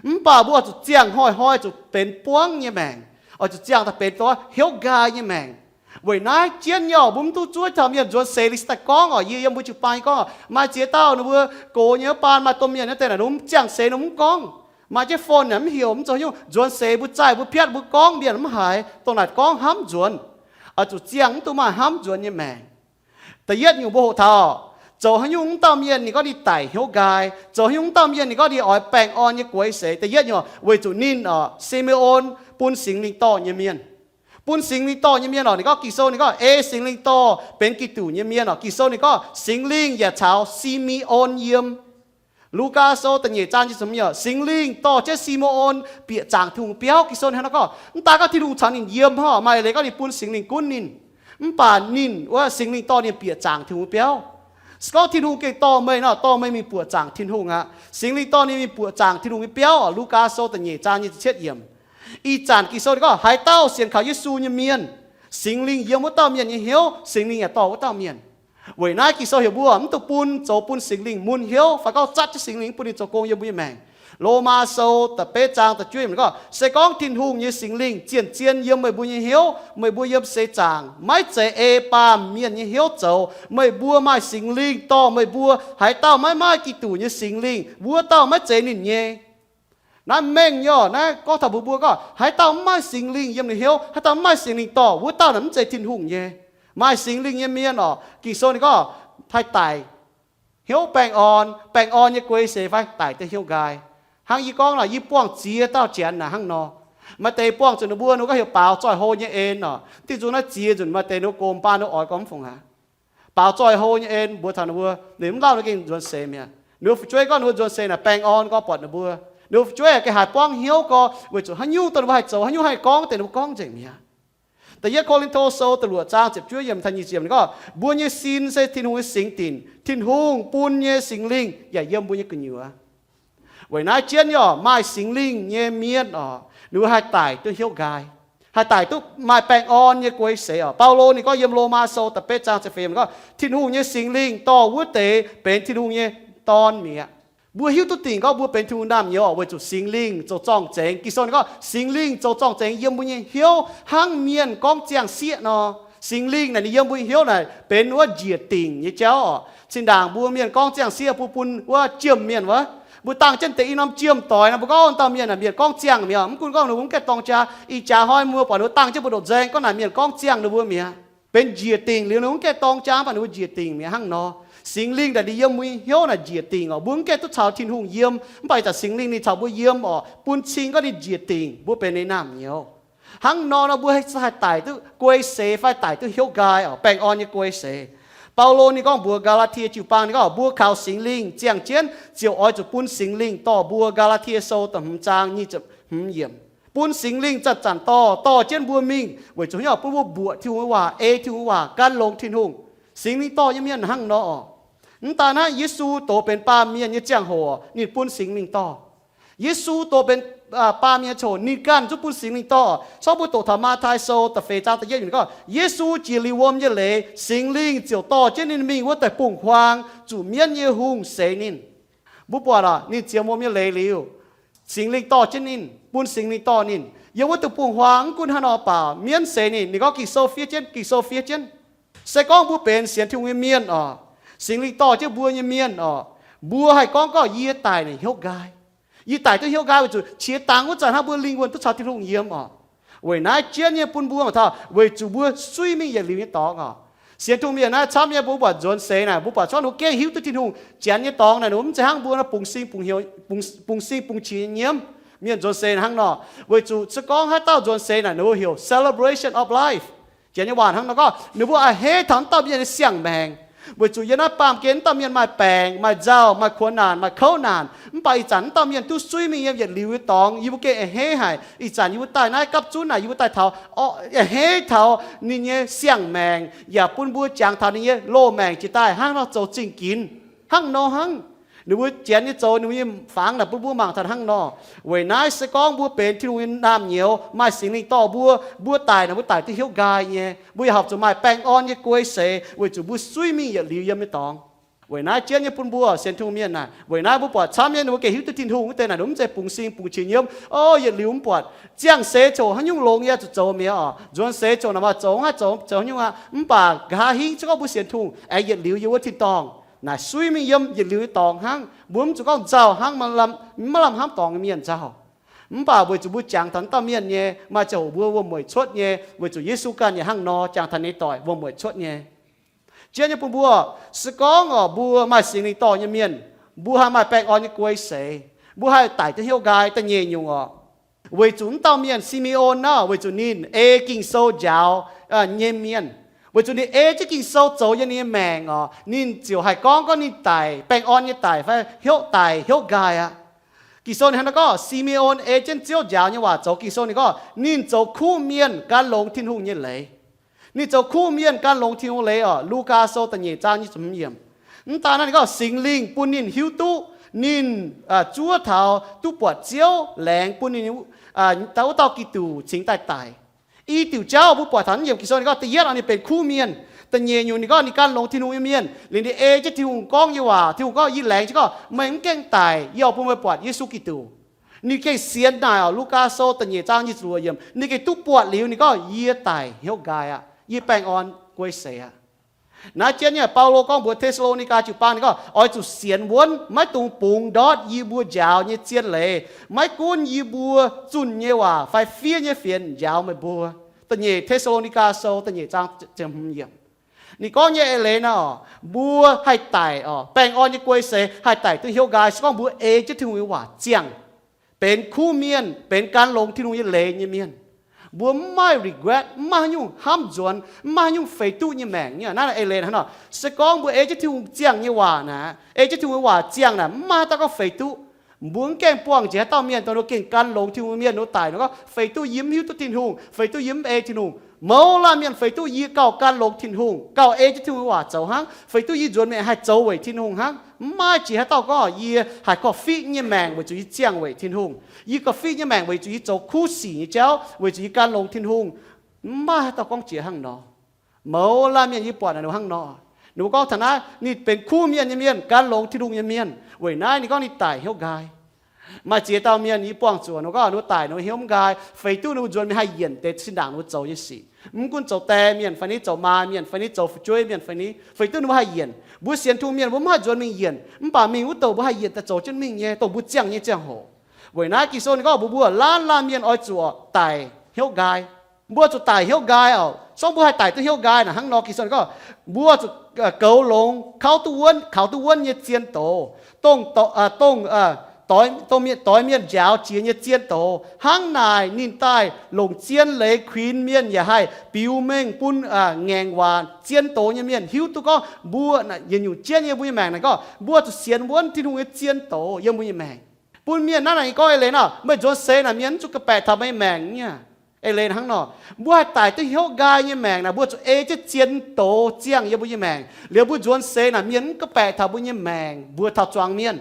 Mv baac mbuo oix zuqc ziangh hnoi-hnoi zuqc benx buangv nyei maengc, oix zuqc ziangh daaih benx dongh hnyouv nqaai nyei maengc. Weic naaiv jienv nyei oc, mbuo mv duqv zuov taux mienh nzuonx seix liuz se daaih gorngv oc. Yie yiem mbuo jiu-baang gorngv, maaih ziex dauh ninh mbuo gox nyei wuov baan maaih domh mienh naaiv deix naaic, ninh mbuo mv ziangh seix ninh mbuo mv gorngv. Maaih jienv phone naaic mv heuc, mv zoux haaix nyungc, nzuonx seix mbuo zaih mbuo piatv mbuo gorngv mienh mv haiz, dongh naaic gorngv hnamv nzuonx. Oix zuqc ziangh mv duqv maaih hnamv nzuonx nyei maengc. Da'yietv nyungc mbuo hoqc taux, zoux haaix nyungc mv dauh mienh ninh gorngv ninh daic hnyouv nqaai, zoux haaix nyungc mv dauh mienh ninh gorngv ninh oix baengh orn nyei guei seix. Da'yietv nyungc weic zuqc ninh oc, Si^me^on bun Singx Lingh dorh nyei mienh. Bun Singx Lingh dorh nyei mienh oc, ninh gorngv Ging-Sou ninh gorngv ei Singx Lingh dorh benx Giduc nyei mienh oc. Ging-Sou ninh gorngv Singx Lingh yaac caux Si^me^on yiem. Lugaa Sou da'nyeic zaang nyic ziepc hmz, Singx Lingh dorh jienv Si^me^on bieqc zaangc Tin-Hungh biauv. Ging-Sou ninh hnangv naaiv gorngv, mv daaih gorngv Tin-Hungh caux ninh yiem hnangv, maaih leiz gorngv ninh bun Singx Lingh gunv ninh, mv baac ninh wuov Singx Lingh dorh ninh bieqc zaangc Tin-Hungh biauv. Se gorngv Tin-Hungh gengh dorh meih nor, dorh meih mingh buoqc zaangc Tin-Hungh aqv. Singx Lingh dorh ninh mingh buoqc zaangc Tin-Hungh nyei biauv oc. Lugaa Sou da'nyeic zaang nyic ziepc cietv yiemc. Ih zanc Ging-Sou ninh gorngv haaix dauh sienx kaux Yesu nyei mienh, Singx Lingh yiem wuov dauh mienh nyei hnyouv, Singx Lingh yaac dorh wuov dauh mienh. Weic naaiv Ging-Sou heuc mbuo mv dungx bun, zoux bun Singx Lingh mun hnyouv, fai gorngv zatv jienv Singx Lingh mv bun ninh zoux gong yiem mbuo nyei maengc. Lomaa Sou da'betv zaang da'juov yiemc ninh gorngv, se gorngv Tin-Hungh nyei Singx Lingh zien-zien yiem meih mbuo nyei hnyouv, meih mbuo yiem seix zaangc maiv zeiz ei baamh mienh nyei hnyouv zoux, meih mbuo maaih Singx Lingh dorh meih mbuo, haaix dauh maiv maaih Giduc nyei Singx Lingh, wuov dauh maiv zeiz ninh nyei. Naaiv mengh nyei oc. Naaiv gorngv taux mbuo, mbuo gorngv haaix dauh mv maaih Singx Lingh yiem ninh hnyouv, haaix dauh mv maaih Singx Lingh dorh, wuov dauh naaic mv zeiz Tin-Hungh nyei. Maaih Singx Lingh nyei mienh oc, Ging-Sou ninh gorngv haih daic hnyouv baengh orn, baengh orn nyei guei seix fai daic duqv hnyouv nqaai. Hnangv yie gorngv naaic, yie buangh ziex dauh janx naaic hnangv nor. Maaih deix buangh zuqc ninh mbuo, ninh mbuo gorngv heuc baaux zoih hlo nyei en oc. Diuh nzung naaiv ziex nzunc maaih deix ninh mbuo gox baan ninh mbuo oix gorngv mv fungc aqv. Baaux zoih hlo nyei en mbuox taux ninh mbuo, ninh mv lauh ninh gengh nzuonx seix mi'aqv. Ninh mbuo fu'jueiv gorngv ninh mbuo nzuonx seix naaic baengh orn gorx buatc ninh mbuo. Ninh mbuo fu'jueiv gengh haiz buangv hnyouv gorx weic zuqc haaix nyungc dongh ninh mbuo haih zoux, haaix nyungc haih gorngv deix ninh mbuo gorngv nzengc mi'aqv. Da'yietv Ko^lin^to Sou da'luoqc zaang ziepc juov yiemc taux nyic ziepc yiemc ninh gorngv, mbuo nyei sin se Tin-Hungh nyei singx dinc. Tin-Hungh bun nyei Singx Lingh yaac yiem mbuo nyei gu'nyuoz. Weic naaiv jienv nyei oc, maaih Singx Lingh nyei mienh oc, ninh mbuo haih daic duqv hnyouv nqaai, haih daic duqv maaih baengh orn nyei guei seix oc. Baulo ninh gorngv yiem Lomaa Sou da'betv zaang ziepc feix yiemc ninh gorngv, Tin-Hungh nyei Singx Lingh dorh wuov deix benx Tin-Hungh nyei dorn mi'aqv. Mbuo hiuv duqv dingc gorngv mbuo benx Tin-Hungh naamh nyouz oc, weic zuqc Singx Lingh zoux zorng-zengx. Ging-Sou ninh gorngv Singx Lingh zoux zorng-zengx yiem mbuo nyei hnyouv hnangv mienh gorngv ziangh sieqv nor. Singx Lingh naaic ninh yiem mbuo nyei hnyouv naaic benx wuov njiec dingc nyei jauv oc. Zinh ndaangc mbuo mienh gorngv ziangh sieqv, mbuo bun wuov jiem mienh wuov, mbuo dangh jienv deix i norm jiem doix nor, mbuo gorngv wuov dauh mienh naaic mienh gorngv ziangh mi'aqv. Mv gunv gorngv ninh mbuo mv gaengh dorng jaa, ih jaax hnoi mbuo buatc ninh mbuo dangh jienv mbu'ndongx nzaeng gorngv naaic mienh gorngv ziangh ninh mbuo mi'aqv, benx njiec dingc liuz ninh mv gaengh dorng jaa, mv baac ninh mbuo njiec dingc mi'aqv hnangv nor. Singx Lingh naaic ninh yiem mbuo nyei hnyouv naaic njiec dingc oc. Mbuo mv gaengh duqv caux Tin-Hungh yiem, mv baac ih zanc Singx Lingh ninh caux mbuo yiem oc, bun cing gorngv ninh njiec dingc mbuo benx ninh naamh nyouz. Hnangv nor nor mbuo haih daic duqv guei seix fai daic duqv hnyouv nqaai oc, baengh orn nyei guei seix. Baulo ninh gorngv mbuox Gaa^laa^tie jiu-baang, ninh gorngv, mbuo kaux Singx Lingh ziangh jienv ziouc oix zuqc bun Singx Lingh dorh mbuo. Gaa^laa^tie Sou da'hmz zaang nyic ziepc hmz yiemc. Bun Singx Lingh zanc-zanc dorh, dorh jienv mbuo mingh weic zuqc hnyouv bun mbuo mbuoqc Tin-Hungh nyei waac, ei Tin-Hungh nyei waac, gan longx Tin-Hungh. Singx Lingh dorh nyei mienh hnangv nor oc. Mv daan hnangv, Yesu doz benx baamh mienh nyei ziangh hoc ninh bun Singx Lingh dorh. Yesu doz benx baamh mienh nyei ziangh hoc ninh ganh zungv bun Singx Lingh dorh. Corc mbuo doqc taux Matv^tai Sou da'feix zaang da'yietv yiemc gorngv, Yesu jiex liuz wuom nyei leiz, Singx Lingh ziouc dorh jienv ninh mingh wuov deic-bung-huaang, zuqc mienv nyei hungh seix ninh. Mbuo buatc oc, ninh jiex wuom nyei leiz liuz, Singx Lingh dorh jienv ninh, bun Singx Lingh dorh ninh yiem wuov deic-bung-huaang. Mv gunv hnangv nor, mv baac mienv seix ninh, ninh gorngv Ging-Sou fiev jienv, Ging-Sou fiev jienv. Se gorngv mbuo benx sienx Tin-Hungh nyei mienh oc, Singx Lingh dorh jienv mbuo nyei mienh oc, mbuo haih gorngv gorngv, yie daic naaic hnyouv nqaai. Yie daic duqv hnyouv nqaai weic zuqc qiex dangx wuov zanc hnangv mbuo lingh wuonh duqv caux Tin-Hungh yiem oc. Weic naaiv jienv nyei bun mbuo mangc taux weic zuqc mbuo suiv mingh yietc liuz nyei dorngx oc. Sienx Tin-Hungh mienh naaiv camv nyei, mbuo buatc nzuonx seix naaic, mbuo buatc corc ninh gengh hiuv duqv Tin-Hungh Janx nyei dorngx naaic, ninh mbuo mv zeiz hnangv mbuo nor bungx sing bungx hnyouv, bungx, bungx sing bungx qiex nyei nyiemv. Mienh nzuonx seix hnangv nor, weic zuqc se gorngv haaix dauh nzuonx seix naaic, ninh mbuo heuc celebration of life. Janx nyei waac hnangv nor gorngv, ninh mbuo a'hneiv taux wuov dauh mienh nyei siang-maengc. Weic zuqc yiem naaiv baamh gen wuov dauh mienh maaih baengc, maaih nzauh, maaih kuonx naanc, maaih kouv naanc. Mv baac ih zanc wuov dauh mienh duqv suiv mingh yiem yietc liuz nyei dorngx, yie mbuo gengh a'hneiv haic. Ih zanc yie mbuo daaih naaiv gapv zunv naaic, yie mbuo daaih taux, a'hneiv taux ninh nyei siang-maengc, yaac bun mbuo jangx taux ninh nyei loz-maengc jiex daaih hnangv nor zoux zingh ginx. Hnangv nor hnangv. Ninh mbuo Janx nyei zoux, ninh mbuo nyei fangx naaic bun mbuo mangc taux hnangv nor. Weic naaiv se gorngv mbuo benx Tin-Hungh nyei naamh nyouz, maaih Singx Lingh dorh mbuo, mbuo daic naaic, mbuo daic duqv hnyouv nqaai nyei. Mbuo yaac horpc zuqc maaih baengh orn nyei guei seix weic zuqc mbuo suiv mingh yietc liuz yiem nyei dorngx. Weic naaiv jienv nyei bun mbuo sienx Tin-Hungh mienh naaic, weic naaiv mbuo buatc camv nyei ninh mbuo gengh hiuv duqv Tin-Hungh wuov deix naaic, ninh mbuo mv zeiz bungx sing bungx qiex nyiemv, o, yietc liuz mv buatc ziangh seix coc haaix nyungc longx yie zuqc zoux mi'aqv oc. Nzuonx seix coc naaic maaih zoux haaix zoux zoux haaix nyungc aqv, mv baac nqa'haav hingv se gorngv mbuo sienx Tin-Hungh aengx yietc liuz yiem wuov tin-dorngh naaic suiv mingh yiem yietc liuz nyei dorngx hnangv. Mbuo mv zuqc gorngv nzauh hnangv, maiv lamh hnamv dorngx nyei mienh nzauh. Mv baac weic zuqc mbuo jangx taux dauh mienh nyei, maaih ziangh hoc mbuo wuom-mueic cuotv nyei, weic zuqc Yesu ganh yaac hnangv nor jangx taux ninh doic wuom-mueic cuotv nyei. Jienv nyei bun mbuo, se gorngv oc mbuo maaih Singx Lingh dorh nyei mienh, mbuo haih maaih baengh orn nyei guei seix, mbuo haih daic duqv hnyouv nqaai. Da'nyeic nyungc oc, weic zuqc wuov dauh mienh Si^me^on naaic, weic zuqc ninh ei Ging-Sou njaaux nyei mienh, weic zuqc ninh ei jienv Ging-Sou zoux yiem ninh nyei maengc oc, ninh ziouc haih gorngv, gorngv ninh daic, baengh orn nyei daic fai hnyouv daic hnyouv nqaai aqv. Ging-Sou ninh hnangv naaiv gorngv, Si^me^on ei jienv Ziouv njaaux nyei waac zoux. Ging-Sou ninh gorngv ninh zoux kuv mienh gan longx Tin-Hungh nyei leiz. Ninh zoux kuv mienh gan longx Tin-Hungh leiz oc. Lugaa Sou da'nyeic zaang nyic ziepc hmz yiemc. Mv daan naaiv ninh gorngv Singx Lingh bun ninh hiuv duqv ninh zuov taux duqv buatc Ziouv laengz bun ninh daaih wuov dauh Giduc cingx daaih daic. I diuc jauv mbuo buatc taux naaiv yiemc Ging-Sou ninh gorngv da'yietv oc, ninh benx kuv mienh. Da'nyeic nyungc ninh gorngv ninh gan longx Tin-Hungh nyei mienh, liuz ninh ei jienv Tin-Hungh gorngv nyei waac. Tin-Hungh gorngv, yie laengz jienv gorngv meih mv gaengh daic, yie oix bun meih buatc Yesu Giduc. Ninh gengh sienx naaic oc. Lugaa Sou da'nyeic zaang nyic ziepc luoqc yiemc, ninh gengh duqv buatc liuz ninh gorngv, yie daic hnyouv nqaai aqv, yie baengh orn guei seix aqv. Naaiv jienv nyei Baulo gorngv mbuox Te^saa^lo^ni^gaa jiu-baang ninh gorngv, oix zuqc sienx wuonv, maiv dungx bungx ndortv yie mbuo njaaux nyei zien leiz, maiv gunv yie mbuo zunh nyei waac fai fiev nyei fienx njaaux meih mbuo. Da'nyeic Te^saa^lo^ni^gaa Sou da'nyeic zaang ziepc hmz yiemc. Ninh gorngv nyei eix leiz naaiv oc, mbuo haih daic oc, baengh orn nyei guei seix haih daic duqv hnyouv nqaai se gorngv mbuo ei jienv Tin-Hungh nyei waac ziangh, benx kuv mienh, benx gan longx Tin-Hungh nyei leiz nyei mienh. Mbuo mv maaih regret, mv maaih haaix nyungc hnamv nzuonx, mv maaih haaix nyungc feix duqv nyei maengc. Naaiv eix leiz hnangv nor, se gorngv mbuo ei jienv Tin-Hungh ziangh nyei waac naaic, ei jienv Tin-Hungh nyei waac ziangh naaic, mv maaih haaix dauh gorngv feix duqv. Mbuo mv gaengh buangh njiec haaix dauh mienh dongh ninh gengh gan longx Tin-Hungh mienh, ninh daic ninh gorngv feix duqv yie mv hiuv duqv Tin-Hungh, feix duqv yie mv ei Tin-Hungh. Mouz laanh mienh feix duqv yie gauh gan longx Tin-Hungh, gauh ei jienv Tin-Hungh nyei waac zoux hnangv, feix duqv yie nzuonx mingh haih zoux weic Tin-Hungh hnangv. Mv maaih jiex haaix dauh gorngv yie haiz korv-fiqv nyei maengc weic zuqc yie ziangh weic Tin-Hungh, yie korv-fiqv nyei maengc weic zuqc yie zoux kuv sic nyei jauv, weic zuqc yie gan longx Tin-Hungh. Mv maaih haaix dauh gorngv jiex hnangv nor. Mouz laanh mienh yie buatc naaic ninh mbuo hnangv nor. Ninh mbuo gorngv taux naaiv ninh benx kuv mienh nyei mienh, gan longx Tin-Hungh nyei mienh. Weic naaiv ninh gorngv ninh daic hnyouv nqaai. Maaih ziex dauh mienh yie buangh zuqc ninh mbuo gorngv ninh mbuo daic ninh mbuo hnyouv mv nqaai, feix duqv ninh mbuo nzuonx mingh haih yienc deix zinh ndaangc ninh mbuo zoux nyei sic. Mv gunv zoux die mienh fai ni, zoux maa mienh fai ni, zoux fu'jueiv mienh fai ni, feix duqv ninh mbuo haih yienc. Mbuo sienx Tin-Hungh mienh mbuo mv haih nzuonx mingh yienc, mv baac mingh wuov douh mbuo haih yienc daaih zoux jienv mingh nyei, dongh mbuo ziangh nyei ziangh hoc. Weic naaiv Ging-Sou ninh gorngv mbuox mbuo laanh laanh mienh oix zuqc daic hnyouv nqaai. Mbuo zuqc daic hnyouv nqaai oc. Se gorngv mbuo haih daic duqv hnyouv nqaai naaic hnangv nor, Ging-Sou gorngv mbuo zuqc goux longx, kauv duqv wuonv, kaux duqv wuonv nyei zien doz, dongh, dongh, dongh mienh, doix mienh njaaux jiex nyei zien doz. Hnangv naaic ninh daaih longc zien leiz kuinx mienh yaac haih biux mengh bun ngaengc waac zien doz nyei mienh hiuv duqv gorngv mbuo yietc nyungc jienv yiem mbuo nyei maengc naaic gorngv mbuo zuqc sienx wuonv Tin-Hungh nyei zien doz yiem mbuo nyei maengc. Bun mienh naaiv naaic gorngv eix leiz nor, meih nzuonx seix naaic mienh mv zuqc ga'baeqc taux meih nyei maengc nyei. Eix leiz hnangv nor, mbuo haih daic duqv hnyouv nqaai nyei maengc naaic, mbuo zuqc ei jienv zien doz ziangh yiem mbuo nyei maengc. Liuz mbuo nzuonx seix naaic mienh mv ga'baeqc taux mbuo nyei maengc, mbuo taux zuangx mienh.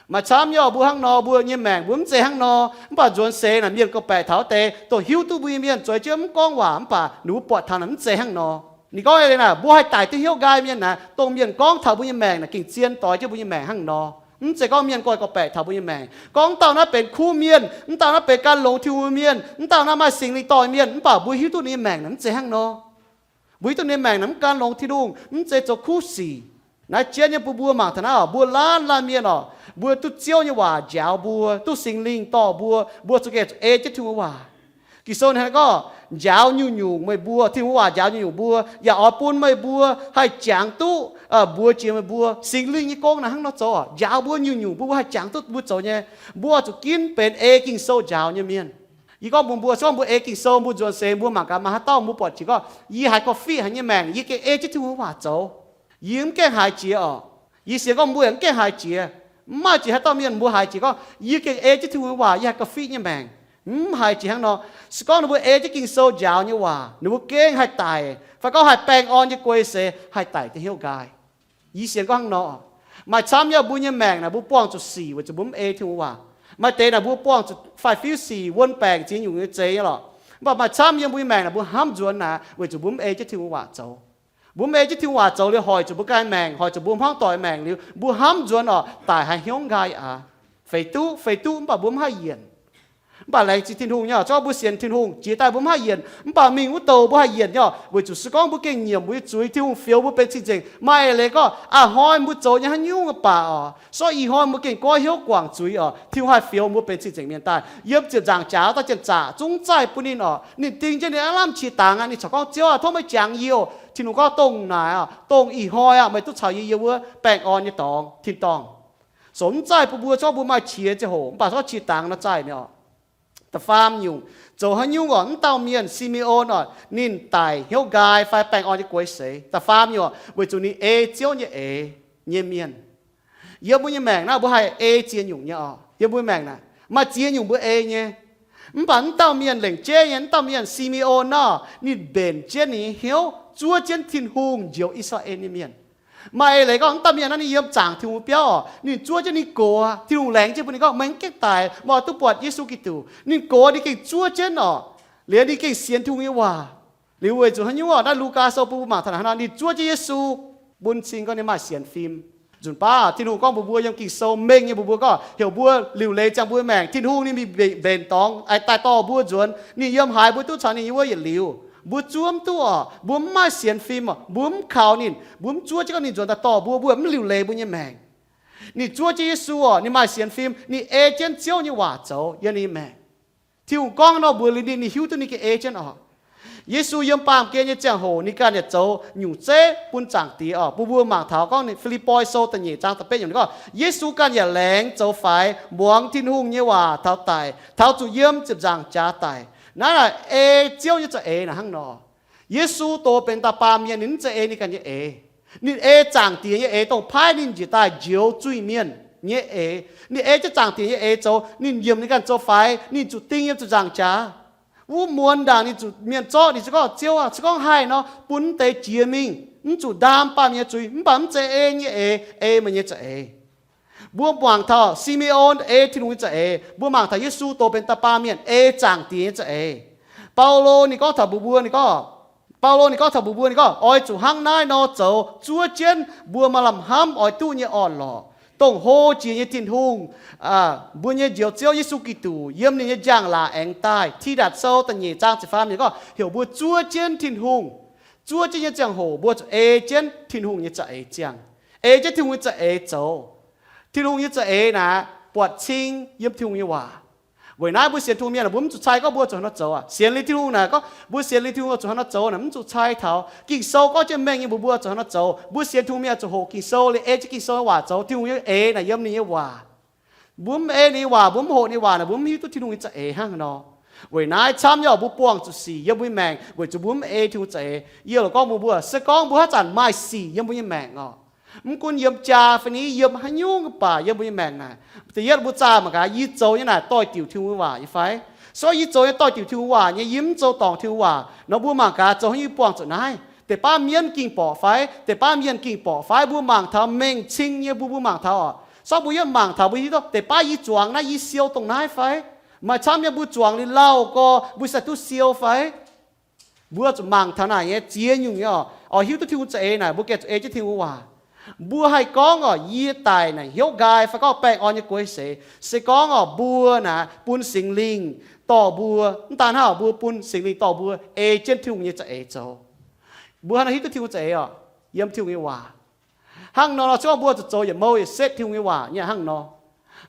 Maaih camv nyei mbuo hnangv nor, mbuo nyei maengc mbuo mv zeiz hnangv nor. Mv baac nzuonx seix naaic mienh ga'baeqc taux wuov deix dongh hiuv duqv mbuo nyei mienh, zueiz jienv mv gorngv waac, mv baac ninh mbuo buatc taux naaic mv zeiz hnangv nor. Ninh gorngv eix leiz naaic, mbuo haih daic duqv hnyouv nqaai mienh naaic, dongh mienh gorngv taux mbuo nyei maengc naaic gengh zien doix jienv mbuo nyei maengc hnangv nor. Mv zeiz gorngv mienh goi ga'baeqc taux mbuo nyei maengc, gorngv dauh naaiv benx kuv mienh, mv dauh naaiv benx gan longx Tin-Hungh mienh, mv dauh naaiv maaih Singx Lingh dorh mienh, mv baac mbuo hiuv duqv ninh nyei maengc naaic mv zeiz hnangv nor. Mbuo hiuv duqv ninh nyei maengc naaic mv gan longx Tin-Hungh, mv zeiz zoux kuv sic. Naaiv jienv nyei bun mbuo mangc taux naaiv oc, mbuo laanh laanh mienh oc, mbuo duqv Ziouv nyei waac njaaux mbuo, duqv Singx Lingh dorh mbuo, mbuo zuqc gengh zuqc ei jienv Tin-Hungh nyei waac. Ging-Sou ninh gorngv, njaaux nyungc-nyungc meih mbuo, Tin-Hungh waac njaaux nyungc-nyungc mbuo, yaac oix bun meih mbuo haih jangx duqv mbuox jiex meih mbuo Singx Lingh nyei gong naaic hnangv nor zoux. Njaaux mbuo nyungc-nyungc mbuo, mbuo haih jangx duqv mbuo zoux nyei. Mbuo zuqc ginv benx ei Ging-Sou njaaux nyei mienh. Yie gorngv mbuox mbuo, se gorngv mbuo ei Ging-Sou, mbuo nzuonx seix mbuo mangc gaax maaih haaix dauh mbuo buatc jiex gorngv, yie haiz korv-fiqv haic nyei maengc, yie gengh ei jienv Tin-Hungh waac zoux. Yie mv gaengh haiz jiex oc. Yie sienx gorngv mbuo yaac mv gaengh haiz jiex. Mv maaih jiex haaix dauh mienh mbuo haiz jiex gorngv, yie gengh ei jienv Tin-Hungh waac, yie haiz korv-fiqv nyei maengc. Mv haiz jiex hnangv nor. Se gorngv ninh mbuo ei jienv Ging-Sou njaaux nyei waac, ninh mbuo gengh haih daic, fai gorngv haih baengh orn nyei guei seix haih daic duqv hnyouv nqaai. Yie sienx gorngv hnangv nor. Maaih camv nyei mbuo nyei maengc naaic mbuo buangh zuqc sic weic zuqc mbuo mv ei Tin-Hungh waac. Maaih deix naaic mbuo buangh zuqc faix-fiuv sic, wuon baengc, ziex nyungc nyei zeix nyei lorqc. Mv baac maaih camv yiem mbuo nyei maengc naaic mbuo hnamv nzuonx naaic weic zuqc mbuo mv ei jienv Tin-Hungh waac zoux. Mbuo mv ei jienv Tin-Hungh waac zoux liuz, hoic zuqc mbuo ganh maengc, hoic zuqc mbuo hmuangv doic maengc liuz, mbuo hnamv nzuonx oc, daic haaix hnyungv nqaai aqv. Feix duqv, feix duqv, mv baac mbuo mv haih yienc. Mv baac laengz zingh Tin-Hungh nyei oc, se gorngv mbuo sienx Tin-Hungh jiex daaih mbuo mv haih yienc, mv baac mingh wuov douh mbuo haih yienc nyei oc, weic zuqc se gorngv mbuo gengh nyiemc mbuo nyei zuiz, Tin-Hungh fioux mbuo benx cing-nzengc. Maaih eix leiz gorngv a'hnoi mbuo zoux nyei haaix nyungc mv baac oc, se gorngv ih hnoi mbuo gengh goiv hnyouv guangc zuiz oc, Tin-Hungh haih fioux mbuo benx cing-nzengc mienh daaih. Yiem ziepc nzaangc jaax wuov dauh janx-zaqc zungv mv zaih bun ninh oc. Ninh ding jienv ninh aav lamh qiex dangx aqv. Ninh corc gorngv, Ziouv aah, tov meih jangx yie oc. Tin-Hungh gorngv, Dongh naaic oc, dongh ih hnoi aqv, meih duqv caux yie yiem wuov baengh orn nyei dorngx tin-dorngh. Soux mv zaih bun mbuo, se gorngv mbuo maaih qiex ziangh hoc, mv baac se gorngv qiex dangx nor zaih mingh oc. Da'faam nyungc, zoux haaix nyungc oc, wuov dauh mienh Si^me^on oc, ninh daic hnyouv nqaai fai baengh orn nyei guei seix. Da'faam nyungc oc, weic zuqc ninh ei Ziouv nyei eix nyei mienh. Yiem mbuo nyei maengc naaiv mbuo haih ei ziex nyungc nyei oc. Yiem mbuo maengc naaic maaih ziex nyungc mbuo ei nyei. Mv baac wuov dauh mienh lengc jeiv nyei, wuov dauh mienh Si^me^on nor, ninh mbenc jienv ninh nyei hnyouv, zuov jienv Tin-Hungh njoux I^saa^laa^en nyei mienh. Maaih eix leiz gorngv wuov dauh mienh naaiv ninh yiem zaangc Tin-Hungh biauv oc, ninh zuov jienv, ninh gox, Tin-Hungh laengz jienv bun ninh gorngv, Meih mv gaengh daic, meih oix duqv buatc Yesu Giduc. Ninh gox, ninh gengh zuov jienv oc. Liuz ninh gengh sienx Tin-Hungh nyei waac. Liuz weic zuqc haaix nyungc oc, naaiv Lugaa Sou bun mbuo mangc taux naaic hnangv nor, ninh zuov jienv Yesu bun cing gorngv ninh maaih sienx fim. Nzunc baav Tin-Hungh gorngv mbuox mbuo yiem Ging-Sou mengh nyei, mbuox mbuo gorngv heuc mbuo liuc leiz ziangh mbuo maengc, Tin-Hungh ninh mingh mbenc dorngx daaih dorh mbuo nzuonx. Ninh yiem haaix mbuo duqv caux ninh yiem wuov yietc liuz. Mbuo zuov mv duqv oc, mbuo mv maaih sienx fim oc, mbuo mv kaux ninh, mbuo mv zuov jienv gorngv ninh nzuonx daaih dorh mbuo, mbuo mv liuc leiz mbuo nyei maengc. Ninh zuov jienv Yesu oc, ninh maaih sienx fim, ninh ei jienv Ziouv nyei waac zoux yiem ninh nyei maengc. Tin-Hungh gorngv nor mbuox liuz ninh, ninh hiuv duqv ninh gengh ei jienv oc. Yesu yiem baamh gen nyei ziangh hoc ninh ganh yaac zoux nyungc zeiv bun Zaangc Diex oc. Bun mbuo mangc taux gorngv Fi^lipv^poi Sou da'nyeic zaang da'betv nyungc ninh gorngv, Yesu ganh yaac laengz zoux faix, muangx Tin-Hungh nyei waac taux daic, taux zuqc yiem ziepc nzaangc jaax daic. Naaiv naaic ei Ziouv nyei za'eix naaic hnangv nor. Yesu doz benx dauh baamh mienh, ninh mv zeiz ei ninh ganh nyei eix. Ninh ei Zaangc Diex nyei eix, dongh paaiv ninh njiec daaih njoux zuiz-mienh nyei eix. Ninh ei jienv Zaangc Diex nyei eix zoux, ninh nyiemc ninh ganh zoux faix, ninh zuqc ding yiem ziepc nzaangc jaax. Wuov muonz ndaangc ninh zuqc mienh zorqv, ninh se gorngv, Ziouv aah, se gorngv haih nor, bun mv deix jiex mingh, mv zuqc ndaam baamh mienh nyei zuiz. Mv baac mv zeiz ei nyei eix, ei meih nyei za'eix. Mbuo mangc taux Si^me^on ei Tin-Hungh nyei za'eix. Mbuo mangc taux Yesu doz benx dauh baamh mienh ei Zaangc Diex nyei za'eix. Baulo ninh gorngv taux mbuox mbuo, ninh gorngv, Baulo ninh gorngv taux mbuox mbuo, ninh gorngv, Oix zuqc hnangv naaiv nor zoux, zuov jienv mbuo maaih lamh hnamv oix duqv nyei orn-lorqc, dongh hlo jiex nyei Tin-Hungh, mbuo nyei Njoux Ziouv Yesu Giduc, yiem ninh nyei njang-laangc aengx daaih. Tidatc Sou da'nyeic zaang ziepc faam yiemc gorngv heuc mbuo zuov jienv Tin-Hungh. Zuov jienv nyei ziangh hoc mbuo zuqc ei jienv Tin-Hungh nyei za'eix ziangh, ei jienv Tin-Hungh nyei za'eix zoux. Tin-Hungh nyei za'eix naaic buatc cing yiem Tin-Hungh nyei waac. Weic naaiv mbuo sienx Tin-Hungh mienh mbuo mv zuqc cai gorngv mbuo zuqc haaix nor zoux aqv. Sienx liuz Tin-Hungh naaic gorngv mbuo sienx liuz Tin-Hungh zuqc haaix nor zoux naaic mv zuqc cai taux. Ging-Sou gorngv jienv mengh nyei mbuox mbuo zuqc haaix nor zoux. Mbuo sienx Tin-Hungh mienh zuqc hoqc Ging-Sou liuz ei jienv Ging-Sou nyei waac zoux. Tin-Hungh nyei eix naaic yiem ninh nyei waac. Mbuo mv ei ninh nyei waac, mbuo mv hoqc ninh nyei waac naaic, mbuo mv hiuv duqv Tin-Hungh nyei za'eix hnangv haaix nor. Weic naaiv camv nyei oc, mbuo buangh zuqc sic yiem mbuo nyei maengc weic zuqc mbuo mv ei Tin-Hungh za'eix. Yie loc gorngv mbuox mbuo, se gorngv mbuo haaix zanc maaih sic yiem mbuo nyei maengc oc, mv gunv yiem jaa fai ni yiem haaix nyungc mv baac yiem mbuo nyei maengc naaic, da'yietv mbuo zaah mangc gaax, yie zoux nyei naaic doix-diuc Tin-Hungh waac nyei fai? Se gorngv yie zoux nyei doix-diuc Tin-Hungh waac nyei, yie mv zoux dorngc Tin-Hungh waac nor, mbuo mangc gaax zoux haaix nyungc yie buangh zuqc naaiv. Deix baav mienh ging borqc fai? Deix baav mienh ging borqc fai? Mbuo mangc taux mengh cing nyei mbuo, mbuo mangc taux oc. Se gorngv mbuo yietv mangc taux mbuo hiuv duqv deix baav yie zuangx naaiv, yie siou dongh naaiv fai? Maaih camv nyei mbuo zuangx liuz lauh gorx mbuo se duqv siou fai? Mbuo zuqc mangc taux naaic nyei ziex nyungc nyei oc. Oix hiuv duqv Tin-Hungh za'eix naaic mbuo gengh zuqc ei jienv Tin-Hungh waac. Mbuo haih gorngv oc, yie daic naaic hnyouv nqaai fai gorngv baengh orn nyei guei seix, se gorngv oc mbuo naaic bun Singx Lingh dorh mbuo, mv daan hnangv oc, mbuo bun Singx Lingh dorh mbuo ei jienv Tin-Hungh nyei za'eix zoux. Mbuo hnangv naaic hiuv duqv Tin-Hungh za'eix oc, yiem Tin-Hungh nyei waac. Hnangv nor, se gorngv mbuo zuqc zoux yietc mouh yietc setv Tin-Hungh nyei waac nyei hnangv nor.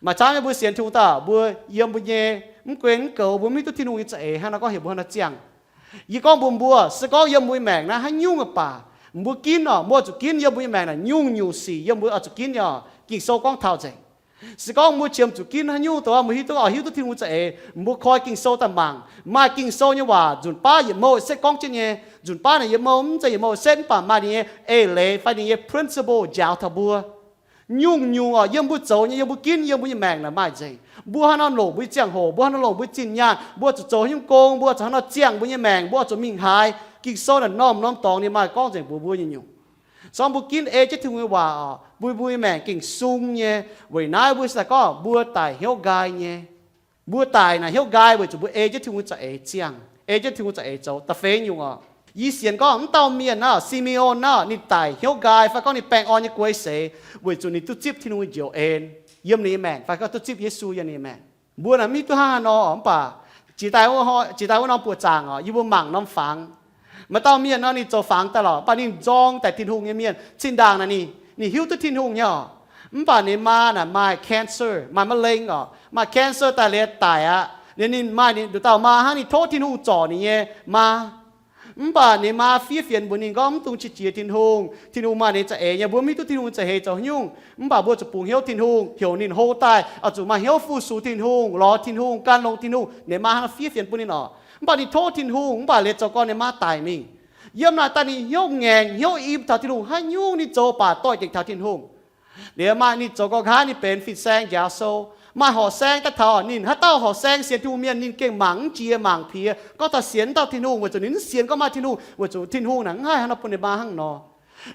Maaih camv nyei mbuo sienx Tin-Hungh daaih, mbuo yiem mbuo nyei mv guei mv goux mbuo mv hiuv duqv Tin-Hungh nyei za'eix hnangv nor, gorngv heuc mbuo hnangv nor ziangh. Yie gorngv mbuox mbuo, se gorngv yiem mbuo nyei maengc naaiv haaix nyungc mv baac, mbuo ginv oc, mbuo oix zuqc ginv yiem mbuo nyei maengc naaic nyungc-nyungc sic yiem mbuo oix zuqc ginv nyei oc. Ging-Sou gorngv taux nzengc. Se gorngv mbuo qiemx zuqc ginv haaix nyungc dongh mbuo hiuv duqv oix hiuv duqv Tin-Hungh za'eix, mbuo koi Ging-Sou daaih mangc. Maaih Ging-Sou nyei waac nzunc baav yietc mouh yietc setv gorngv jienv nyei. Nzunc baav naaic yietc mouh mv zeiz yietc mouh yietc setv mv baac maaih ninh nyei eix leiz fai ninh nyei principle njaaux taux mbuo. Nyungc-nyungc oc, yiem mbuo zoux nyei, yiem mbuo ginv, yiem mbuo nyei maengc naaic maaih nzengc. Mbuo haaix nor longc mbuo nyei ziangh hoc, mbuo haaix nor longc mbuo nyei zinh nyaanh, mbuo zuqc zoux haaix nyungc gong, mbuo zuqc haaix nor ziangh mbuo nyei maengc, mbuo zuqc mingh haaix, Ging-Sou naaic norm-norm dorngx ninh maaih gorngv nzengc mbuox mbuo nyei nyungc. Se gorngv mbuo ginv ei jienv Tin-Hungh nyei waac oc, mbuo, mbuo nyei maengc gengh sung nyei. Weic naaiv mbuo se gorngv mbuo daic hnyouv nqaai nyei. Mbuo daic naaic hnyouv nqaai weic zuqc mbuo ei jienv Tin-Hungh za'eix ziangh, ei jienv Tin-Hungh za'eix zoux. Da'feix nyungc oc, Yie sienx gorngv mv dauh mienh naaiv, Si^me^on naaiv, ninh daic hnyouv nqaai fai gorngv ninh baengh orn nyei guei seix, weic zuqc ninh duqv zipv Tin-Hungh nyei njoux en yiem ninh nyei maengc fai gorngv duqv zipv Yesu yiem ninh nyei maengc. Mbuo naaic mv hiuv duqv hnangv haaix nor, mv baac jiex daaih wuov norm buoqc zaangc oc, yie mbuo mangc norm fangx. Maaih dauh mienh nor, ninh zoux fangx daaih lorqc, mv baac ninh nzorng daaih Tin-Hungh nyei mienh. Zinh ndaangc naaic ninh, ninh hiuv duqv Tin-Hungh nyei oc. Mv baac ninh maa naaic maaih cancer, maaih มะเร็ง oc, maaih cancer daaih liuz daic aqv. Liuz ninh maaih ninh nduqc dauh maa hnangv, ninh tov Tin-Hungh zorc ninh nyei maa. Mv baac ninh maa fiev fienx mbuox ninh gorngv, mv dungx qiex jiez Tin-Hungh. Tin-Hungh maaih ninh za'eix nyei, mbuo mv hiuv duqv Tin-Hungh za'eix zoux haaix nyungc. Mv baac mbuo zuqc bungx hnyouv Tin-Hungh, heuc ninh hlo daaih oix zuqc maaih hnyouv fu-sux Tin-Hungh, lorz Tin-Hungh, gan longx Tin-Hungh. Ninh maa hnangv fiev fienx bun ninh oc. Mv baac ninh tov Tin-Hungh, mv baac liuz zoux gau ninh maa daic mingh. Yiem naaic daaih ninh hnyouv ngaengc, hnyouv im taux Tin-Hungh, haaix nyungc ninh zoux baac doix-dekc taux Tin-Hungh. Liuz maaih ninh zoux gau nqa'haav ninh benx fin-saeng njaaux sou. Maaih horqc saeng daaih taux ninh, haaix dauh horqc saeng sienx Tin-Hungh mienh ninh gengh mangc mv jiex mangc piex gorngv taux sienx dauh Tin-Hungh, weic zuqc ninh mv sienx gorngv maaih Tin-Hungh, weic zuqc Tin-Hungh naaic mv haih hnangv nor bun ninh maa hnangv nor.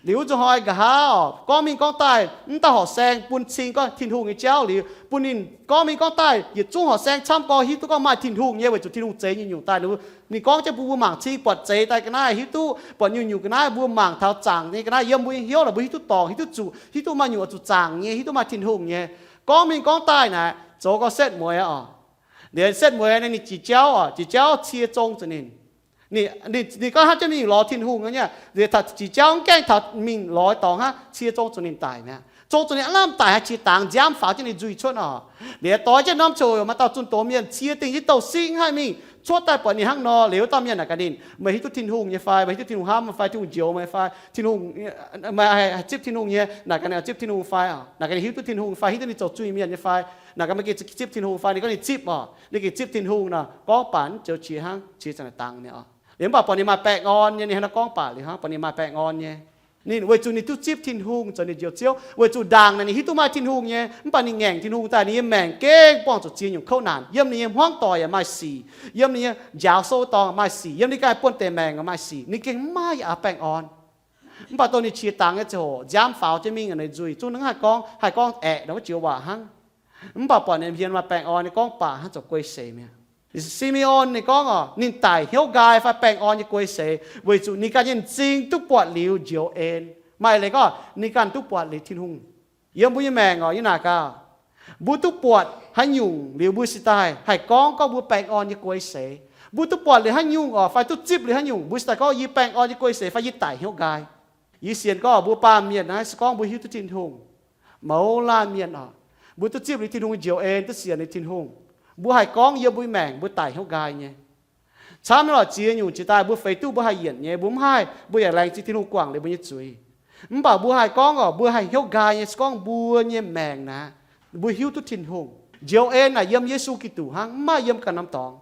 Liuz wuov zuqc hnoi nqa'haav oc, gorngv mingh gorngv daaih, mv dauh horqc saeng bun cing gorngv Tin-Hungh nyei jauv liuz, bun ninh gorngv mingh gorngv daaih, yietc zungv horqc saeng camv gorx hiuv duqv gorngv maaih Tin-Hungh nyei, weic zuqc Tin-Hungh zeix nyungc-nyungc daaih. Ninh gorngv jienv bun mbuo mangc cing buatc zeix daaih ga'naaiv hiuv duqv, buatc nyungc-nyungc ga'naaiv mbuo mangc taux zaangc nyei ga'naaiv yiem mbuo nyei hnyouv lorqc, mbuo hiuv duqv dorngc, hiuv duqv zuqc, hiuv duqv maaih nyungc oix zuqc zaangc nyei, hiuv duqv maaih Tin-Hungh nyei. Gorngv mingh gorngv daaih naaic, zoux gau setv mueiz oc. Liuz setv mueiz naaic ninh jiex jauv oc, jiex jauv cie zong zuqc ninh. Ninh, ninh, ninh gorngv hnangv jienv mingh lorz Tin-Hungh nyei, liuz taux jiex jauv mv gaengh taux mingh lorz dorngx hnangv, cie zong zuqc ninh daic mi'aqv. Zong zuqc ninh aav lamh daic, haih qiex dangx nziaamv faaux jienv ninh nzuih cuotv oc. Liuz doix jienv norm coc maaih dauh zunh doz mienh cie dingh jienv douh singv haih mingh cuotv daaih buatc ninh hnangv nor. Liuz wuov dauh mienh naaic gaax ninh, meih hiuv duqv Tin-Hungh nyei fai? Meih hiuv duqv Tin-Hungh hnamv meih fai? Tin-Hungh njoux meih fai? Tin-Hungh, meih haih zipv Tin-Hungh nyei? Naaic gaax ninh zipv Tin-Hungh fai oc. Naaic gaax ninh hiuv duqv Tin-Hungh fai, hiuv duqv ninh zoux zuiz mienh nyei fai? Naaic gaax meih gengh zipv Tin-Hungh fai? Ninh gorngv ninh zipv oc. Ninh gengh zipv Tin-Hungh nor, gorngv baac mv joux qiex hnangv, qiex zanc naaic dangx mi'aqv oc. Liuz mv baac buatc ninh maaih baengh orn nyei, ninh hnangv naaiv gorngv baac liuz hnangv, buatc ninh maaih baengh orn nyei. Ninh weic zuqc ninh duqv zipv Tin-Hungh zoux ninh njoux Ziouv, weic zuqc ndaangc naaic ninh hiuv duqv maaih Tin-Hungh nyei, mv baac ninh ngaengc Tin-Hungh daaih, ninh nyei maengc gengh buangh zuqc ziex nyungc kouv naanc. Yiem ninh nyei hmuangv doic yaac maaih sic, yiem ninh nyei njaaux sou dorngx maaih sic, yiem ninh ganh buonv-deic maengc maaih sic, ninh gengh mv maaih yaac baengh orn. Mv baac dongh ninh qiex dangx nyei ziangh hoc, nziaamv faaux jienv mingh, ninh nzuih zungv haih gorngv, haih gorngv aeqv, nor wuov joux waac hnangv. Mv baac buatc ninh hmien maaih baengh orn nyei, gorngv baac hnangv zoux guei seix mi'aqv. Si^me^on ninh gorngv oc, ninh daic hnyouv nqaai fai baengh orn nyei guei seix, weic zuqc ninh ganh nyei m'zing duqv buatc liuz njoux en. Maaih leiz gorngv ninh ganh duqv buatc liuz Tin-Hungh. Yiem mbuo nyei maengc oc, yie naaic gaax, mbuo duqv buatc haaix nyungc liuz mbuo se daaih haih gorngv, gorngv mbuo baengh orn nyei guei seix. Mbuo duqv buatc liuz haaix nyungc oc, fai duqv zipv liuz haaix nyungc, mbuo se daaih gorngv yie baengh orn nyei guei seix fai yie daic hnyouv nqaai. Yie sienx gorngv mbuo baamh mienh naaiv se gorngv mbuo hiuv duqv Tin-Hungh. Mouz laanh mienh oc, mbuo duqv zipv liuz Tin-Hungh njoux en, duqv sienx liuz Tin-Hungh, mbuo haih gorngv yiem mbuo maengc mbuo daic hnyouv nqaai nyei. Camv nyei lorqc, ziex nyungc jiex daaih mbuo feix duqv mbuo haih yienc nyei, mbuo mv haih, mbuo yaac laengz zingh Tin-Hungh guangc liuz mbuo nyei zuiz. Mv baac mbuo haih gorngv oc, mbuo haih hnyouv nqaai nyei se gorngv mbuo nyei maengc naaic, mbuo hiuv duqv Tin-Hungh. Njoux en naaic yiem Yesu Giduc hnangv, mv maaih yiem ganh norm dorngx.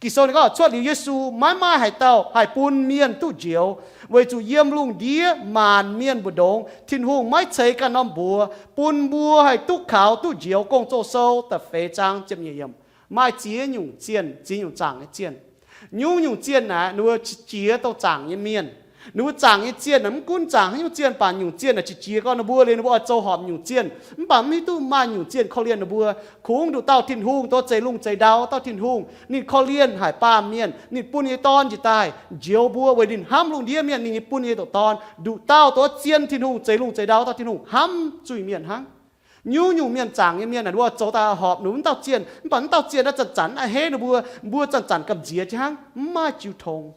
Ging-Sou ninh gorngv cuotv liuz Yesu maiv maaih haaix dauh haih bun mienh duqv njoux, weic zuqc yiem lungh ndiev maanc mienh mbu'ndongx Tin-Hungh maiv ceix ganh norm mbuox bun mbuo haih duqv kaux duqv njoux. Gong-Zoh Sou da'feix zaang ziepc nyeic yiemc. Maaih ziex nyungc zienh, ziex nyungc zaangc nyei zienh. Nyungc-nyungc zienh naaic ninh mbuo qiex jiez dongh zaangc nyei mienh. Ninh mbuo zaangc nyei zienh naaic mv gunv zaangc haaix nyungc zienh, baac nyungc zienh naaic qiex jiez gorngv ninh mbuo liuz ninh mbuo oix zoux horpc nyungc zienh, mv baac mv hiuv duqv maaih nyungc zienh korv-lienh ninh mbuo. Kungx nduqc dauh Tin-Hungh, dongh zeix lungh zeix ndau dauh Tin-Hungh, ninh korv-lienh haic baamh mienh, ninh bun nyei Dorn njiec daaih njoux mbuo weic ninh hnamv lungh ndiev mienh, ninh nyei bun nyei ndoqc Dorn. Nduqc dauh dongh zien Tin-Hungh, zeix lungh zeix ndau dauh Tin-Hungh hnamv zuiz-mienh hnangv. Nyungc-nyungc mienh zaangc nyei mienh naaic ninh mbuo zoux daaih horpc ninh mbuo wuov dauh zienh, mv baac wuov dauh zienh naaiv zanc-zanc a'hneiv ninh mbuo, mbuo zanc-zanc gamh nziex jienv hnangv, mv maaih jiu tong.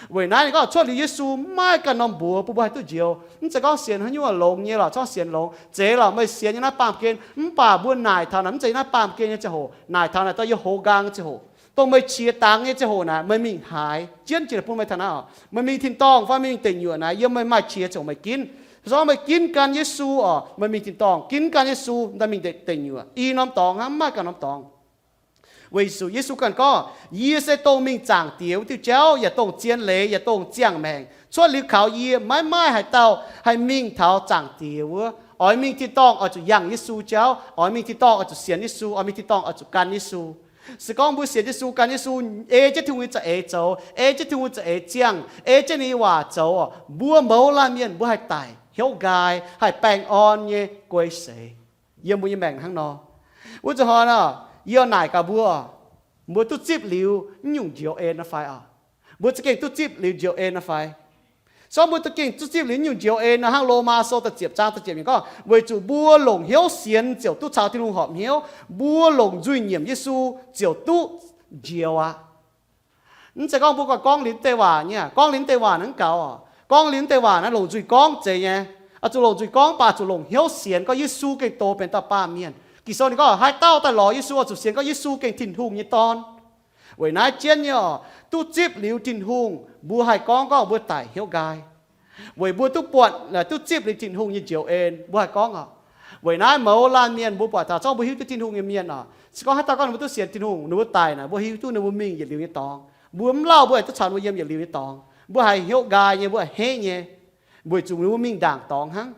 Weic naaiv ninh gorngv cuotv liuz Yesu mv maaih ganh norm mbuox bun mbuo haih duqv njoux. Mv zeiz gorngv sienx haaix nyungc longx nyei lorqc, corc sienx longx, zeiz lorqc, meih sienx nyei naaiv baamh gen. Mv baac mbuo naaic taux naaic mv zeiz naaiv baamh gen nyei ziangh hoc, naaic taux naaic daaih yiem hoz nqaang nyei ziangh hoc, dongh meih qiex dangx nyei ziangh hoc naaic, meih mingh haaix jienv jiex bun meih taux naaiv oc. Meih mingh tin-dorngh fai meih mingh deic nyuoqc naaic, yiem meih maaih qiex ziangh hoc meih ginv. Se gorngv meih ginv gan Yesu oc, meih mingh tin-dorngh. Ginv gan Yesu, daaih mingh deic, deic nyuoqc. I norm dorngx hnangv, mv maaih ganh norm dorngx. Weic zuqc Yesu ganh gorngv, yie se dongh mingh zaangc Diex wuov diuh jauv, yaac dongh zien leiz, yaac dongh ziangh maengc. Cuotv liuz kaux yie, maiv maaih haaix dauh haih mingh taux zaangc Diex wuov. Oix mingh tin-dorngh oix zuqc yangh Yesu jauv. Oix mingh tin-dorngh oix zuqc sienx Yesu. Oix mingh tin-dorngh oix zuqc gan Yesu. Se gorngv mbuo sienx Yesu, gan Yesu, ei jienv Tin-Hungh nyei za'eix zoux, ei jienv Tin-Hungh za'eix ziangh, ei jienv ninh nyei waac zoux, mbuo mouz laanh mienh mbuo haih daic hnyouv nqaai, haih baengh orn nyei guei seix yiem mbuo nyei maengc hnangv nor. Wuov zuqc hnoi nor, yie naaic gaax mbuo, mbuo duqv zipv liuz nyungc njoux en nor fai oc? Mbuo za'gengh duqv zipv liuz njoux en nor fai? Se gorngv mbuo za'gengh duqv zipv liuz nyungc njoux en nor, hnangv Lomaa Sou da'ziepc zaang da'ziepc yiemc gorngv, weic zuqc mbuo longc hnyouv sienx ziouc duqv caux Tin-Hungh horpc hnyouv. Mbuo longc nzuih nyiemc Yesu ziouc duqv njoux aqv. Mv zeiz gorngv mbuo gorngv liuz deix waac nyei, gorngv liuz deix waac naaiv mv gaux oc. Gorngv liuz deix waac naaiv longc nzuih gorngv zeiz nyei. Oix zuqc longc nzuih gorngv, mv baac zuqc longc hnyouv sienx gorngv Yesu gengh doz benx dauh baamh mienh. Ging-Sou ninh gorngv haaix dauh daaih lorz Yesu oix zuqc sienx gorngv Yesu gengh Tin-Hungh nyei Dorn. Weic naaiv jienv nyei oc, duqv zipv liuz Tin-Hungh mbuo haih gorngv gorngv mbuo daic hnyouv nqaai. Weic mbuo duqv buatc, duqv zipv liuz Tin-Hungh nyei njoux en mbuo haih gorngv oc. Weic naaiv mouz laanh mienh mbuo buatc taux, zorngv mbuo hiuv duqv Tin-Hungh nyei mienh oc, se gorngv haaix dauh gorngv ninh mbuo duqv sienx Tin-Hungh, ninh mbuo daic naaic, mbuo hiuv duqv ninh mbuo mingh yietc liuz nyei dorngx. Mbuo mv lauh mbuo aengx duqv caux ninh mbuo yiem yietc liuz nyei dorngx. Mbuo haih hnyouv nqaai nyei, mbuo haih henv nyei, weic zuqc ninh mbuo mingh ndaangc dorngx hnangv.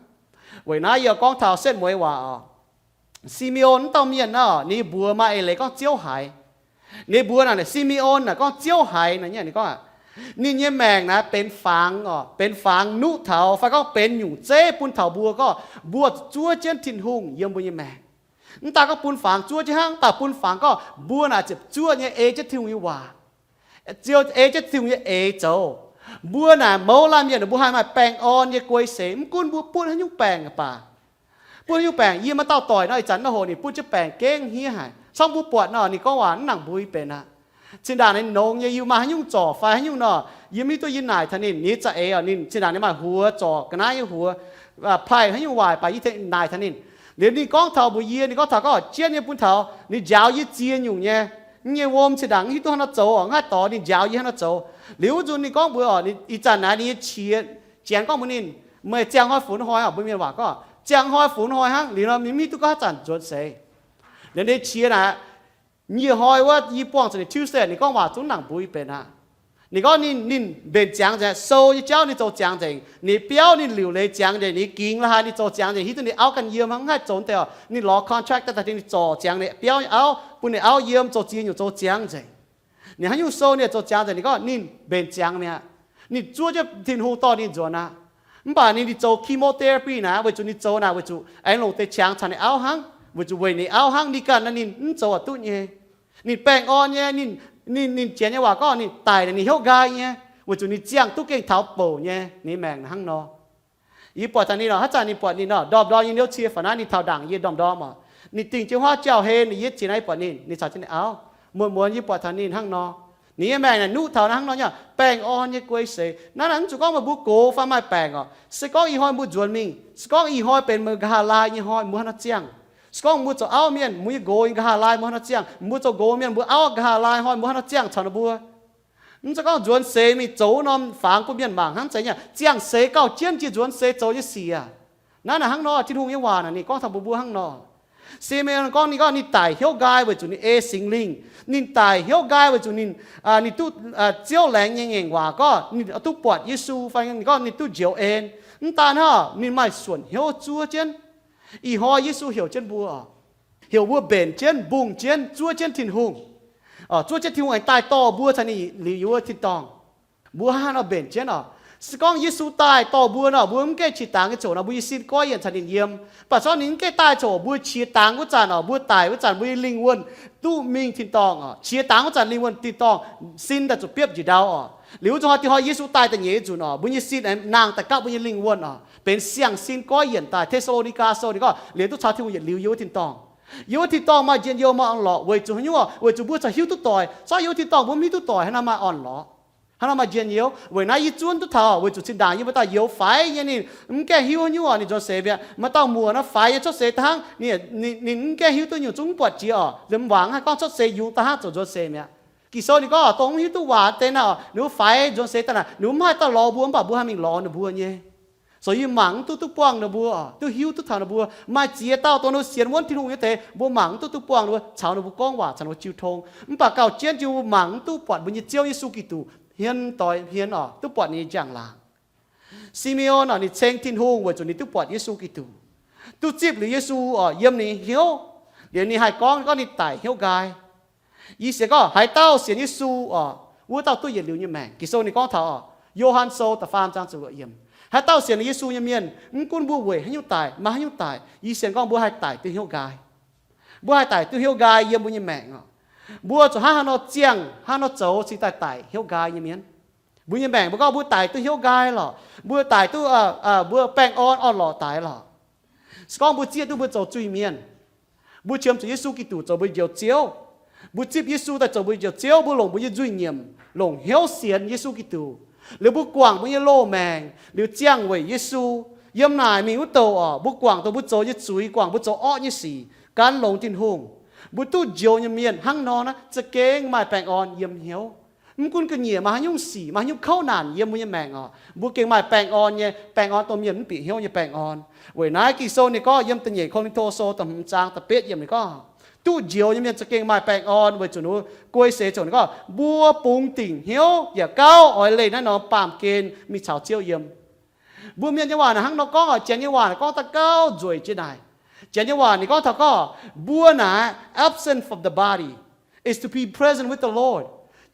Weic naaiv yie gorngv taux setv mueiz waac oc. Si^me^on wuov dauh mienh naaic, ninh mbuox maaih eix leiz gorngv Ziouv haiz. Ninh mbuox naaic, Si^me^on naaic gorngv Ziouv haiz naaic, ninh gorngv ninh nyei maengc naaic benx fangx oc, benx fangx nuqv taux fai gorngv benx nyungc zeiv bun taux mbuo gorngv mbuo zuov jienv Tin-Hungh yiem mbuo nyei maengc. Mv daaih gorngv bun fangx zuov jienv hnangv, mv baac bun fangx gorngv mbuo naaic ziepc zuoqv nyei ei jienv Tin-Hungh nyei waac, ziouc ei jienv Tin-Hungh nyei eix zoux. Mbuo naaic mouz laanh mienh, mbuo haih maaih baengh orn nyei guei seix, mv gunv mbuo butv haaix nyungc baengc baac. Butv haaix nyungc baengc, yie maaih dauh doic nor, ih zanc nor hoc ninh butv jienv baengc gengh hniev haic. Corngv mbuo buatc nor, ninh gorngv waac mv nangc mbui benx aqv. Zinh ndaangc ninh nongx nyei, yie maaih haaix nyungc zorc fai haaix nyungc nor, yie mv hiuv duqv yie naaic taux ninh. Ninh za'eix oc, ninh zinh ndaangc ninh maaih huox zorc ga'naaiv nyei huox, paih haaix nyungc waaic baac yie naaic taux ninh. Liuz ninh gorngv taux mbuox yie, ninh gorngv taux gorngv jienv nyei bun taux ninh njaaux yie ziex nyungc nyei. Nyei wuom zinh ndaangc mv hiuv duqv haaix nor zoux oc, mv haih dorh ninh njaaux yie haaix nor zoux. Liuz wuov nzunc ninh gorngv mbuox oc, ih zanc naaic ninh nyei qiex janx gorngv mbuox ninh, meih ziangh hnoi funx hnoi oc, mbuo mienh waac gorngv ziangh hnoi funx hnoi hnangv. Liuz nor ninh mv hiuv duqv gorngv haaix zanc nzuonx seix. Liuz ninh qiex naaic, nyic hnoi wuov yie buangh zuqc ninh Tuesday, ninh gorngv waac zungv nangc mbui benx aqv. Ninh gorngv ninh, ninh mbenc ziangx nzengc, sou nyei jauv ninh zoux ziangx nzengc, ninh biauv ninh liuc leiz ziangx nzengc, ninh gingx la'haaix ninh zoux ziangx nzengc, hiuv duqv ninh auv ganh yiem hnangv, mv haih zoux deix oc. Ninh lorz contract daaih taux ninh zorc ziangx ninh biauv nyei auv, bun ninh auv yiem zoux ziex nyungc zoux ziangx nzengc. Ninh haaix nyungc sou ninh zoux ziangx nzengc, ninh gorngv ninh mbenc ziangx mi'aqv. Ninh zuov jienv Tin-Hungh dorh ninh nzuonx aqv. Mv baac ninh, ninh zoux chemotherapy naaic, weic zuqc ninh zoux naaic weic zuqc aengx longc deix qangx caux ninh auv hnangv, weic zuqc weic ninh auv hnangv, ninh ganh naaic ninh mv zoux oix duqv nyei. Ninh baengh orn nyei, ninh, ninh, ninh janx nyei waac gorngv ninh daic naaic ninh hnyouv nqaai nyei, weic zuqc ninh ziangh duqv gengh taux bouc nyei, ninh maengc naaic hnangv nor. Yie buatc taux ninh oc, haaix zanc ninh buatc ninh oc, ndorm-ndorm nyei niouv cie faaux naaiv ninh taux ndaangc yie ndorm-ndorm oc. Ninh dingh jienv huaav jauv-hlen, ninh yietv ziex naaiv yie buatc ninh, ninh caux jienv ninh auv. Muonz-muonz yie buatc taux ninh hnangv nor. Ninh nyei maengc naaic nuqv taux naaiv hnangv nor nyei, baengh orn nyei guei seix. Naaiv naaic mv zuqc gorngv meih mbuo gox fai maaih baengc oc. Se gorngv ih hnoi mbuo nzuonx mingh, se gorngv ih hnoi benx meih nqa'haav laai nyei hnoi, mbuo haaix nor ziangh? Se gorngv mbuo zoux auv mienh, mbuo nyei nqox nyei nqa'haav laai mbuo haaix nor ziangh? Mbuo zoux nqox mienh, mbuo auv nqa'haav laai hnoi mbuo haaix nor ziangh caux ninh mbuo? Mv zeiz gorngv nzuonx seix mingh zoux norm fangx bun mienh mangc hnangv, zeiz nyei. Ziangh seix gauh jienv jiex nzuonx seix zoux nyei sic aac. Naaiv naaic hnangv nor, Tin-Hungh nyei waac naaic ninh gorngv taux mbuo mbuo hnangv nor. Si^me^on gorngv ninh, gorngv ninh daic hnyouv nqaai weic zuqc ninh ei Singx Lingh. Ninh daic hnyouv nqaai weic zuqc ninh, ninh duqv Ziouv laengz nyei ngaengc waac gorngv ninh duqv buatc Yesu fai ninh gorngv ninh duqv njoux en. Mv daan hnangv, ninh maaih suonc hnyouv zuov jienv. Ih hnoi Yesu heuc jienv mbuo oc, heuc mbuo mbenc jienv, mbungh jienv, zuov jienv Tin-Hungh. Zuov jienv Tin-Hungh aengx daaih dorh mbuo caux ninh liuz yiem wuov tin-dorngh. Mbuo hnangv haaix nor mbenc jienv oc? Se gorngv Yesu daaih dorh mbuo nor, mbuo mv gaengh qiex dangx nyei ziouc nor, mbuo nyei sin goiv yienc caux ninh yiem. Mv baac se gorngv ninh mv gaengh daaih ziouc, mbuo qiex dangx wuov zanc oc, mbuo daic wuov zanc, mbuo nyei lingh wuonh duqv mingh tin-dorngh oc. Qiex dangx wuov zanc lingh wuonh tin-dorngh, sin daaih zuqc biopv njiec ndau oc. Liuz wuov nzunc hnoi, dinh hnoi Yesu daaih da'nyeic nzunc oc, mbuo nyei sin aengx nangh daaih gapv mbuo nyei lingh wuonh oc, benx siang-sin goiv yienc daaih. Te^saa^lo^ni^gaa Sou ninh gorngv liuz duqv caux Tin-Hungh yietc liuz yiem wuov tin-dorngh. Yiem wuov tin-dorngh maaih njien-youh maaih orn-lorqc weic zuqc haaix nyungc? Weic zuqc mbuo caux hiuv duqv doic. Se gorngv yiem wuov tin-dorngh mbuo mv hiuv duqv doic, haaix nor maaih orn-lorqc? Haaix nor maaih njien-youh? Weic naaiv yie zunv duqv taux, weic zuqc zinh ndaangc yie maaih dauh youz faix nyei, ninh mv gaengh hiuv haaix nyungc oc, ninh nzuonx seix mi'aqv. Maaih dauh muoc nor faix nyei, cuotv seix daaih hnangv, ninh, ninh, ninh mv gaengh hiuv duqv nyungc, zungv mv buatc jiex oc. Liemh wangc haih gorngv cuotv seix yungz daaih hnangv ziouc nzuonx seix mi'aqv. Ging-Sou ninh gorngv dongh mv hiuv duqv waac deix naaic, ninh mbuo faix nzuonx seix daaih naaic, ninh mbuo mv haih daaih lorz mbuo, mv baac mbuo haih mingh lorz ninh mbuo nyei. Zoux yie mangc mv duqv duqv buangh ninh mbuo, duqv hiuv duqv taux ninh mbuo. Maaih ziex dauh dongh ninh mbuo sienx wuonv Tin-Hungh nyei deix, mbuo mangc mv duqv duqv buangh ninh mbuo, caux ninh mbuo gorngv waac, caux ninh mbuo jiu tong. Mv baac gauh jienv jienv mbuo mangc mv duqv buatc mbuo nyei Ziouv Yesu Giduc hmien doix hmien oc, duqv buatc ninh nyei njang-laangc. Si^me^on oc, ninh ceng Tin-Hungh weic zuqc ninh duqv buatc Yesu Giduc, duqv zipv liuz Yesu oc yiem ninh nyei hnyouv. Liuz ninh haih gorngv, gorngv ninh daic hnyouv nqaai. Yie sienx gorngv haaix dauh sienx Yesu oc, wuov dauh duqv yietc liuz nyei maengc. Ging-Sou ninh gorngv taux oc, Yo^han Sou da'faam zaang ziepc luoqc yiemc, haaix dauh sienx Yesu nyei mienh, mv gunv mbuo weic haaix nyungc daic, maaih haaix nyungc daic, yie sienx gorngv mbuo haih daic duqv hnyouv nqaai. Mbuo haih daic duqv hnyouv nqaai yiem mbuo nyei maengc oc. Mbuo zuqc hnangv haaix nor ziangh, hnangv haaix nor zoux cingx daaih daic hnyouv nqaai nyei mienh? Mbuo nyei maengc mbuo gorngv mbuo daic duqv hnyouv nqaai lorqc, mbuo daic duqv, mbuo baengh orn orn-lorqc daic lorqc. Se gorngv mbuo zieqv duqv mbuo zoux zuiz-mienh, mbuo qiemx zuqc Yesu Giduc zoux mbuo Njoux Ziouv, mbuo zipv Yesu daaih zoux mbuo Njoux Ziouv, mbuo longc mbuo nyei nzuih nyiemc, longc hnyouv sienx Yesu Giduc, liuz mbuo guangc mbuo nyei loz-maengc, liuz ziangh weic Yesu, yiem naaic mingh wuov douh orqc, mbuo guangc dongh mbuo zoux nyei zuiz, guangc mbuo zoux orqv nyei sic, gan longx Tin-Hungh. Mbuo duqv njoux nyei mienh hnangv nor naaiv za'gengh maaih baengh orn yiem hnyouv. Mv gunv ga'nyiec maaih haaix nyungc sic, maaih haaix nyungc kouv naanc yiem mbuo nyei maengc orqc, mbuo gengh maaih baengh orn nyei, baengh orn dongh mienh mv bieqc hnyouv nyei baengh orn. Weic naaiv Ging-Sou ninh gorngv yiem da'nyeic Ko^lin^to Sou da'hmz zaang da'betv yiem ninh gorngv, duqv njoux nyei mienh za'gengh maaih baengh orn weic zuqc ninh guei seix ziouc ninh gorngv, mbuo bungx dingc hnyouv yaac gauh oix leih naaiv norm baamh gen mingh caux Ziouv yiem. Mbuo mienh nyei waac naaic hnangv nor gorngv orqc, Janx nyei waac naaic gorngv daaih gauh nzueic jiex naaic. Janx nyei waac ninh gorngv taux gorngv, mbuo naaic absent from the body is to be present with the Lord.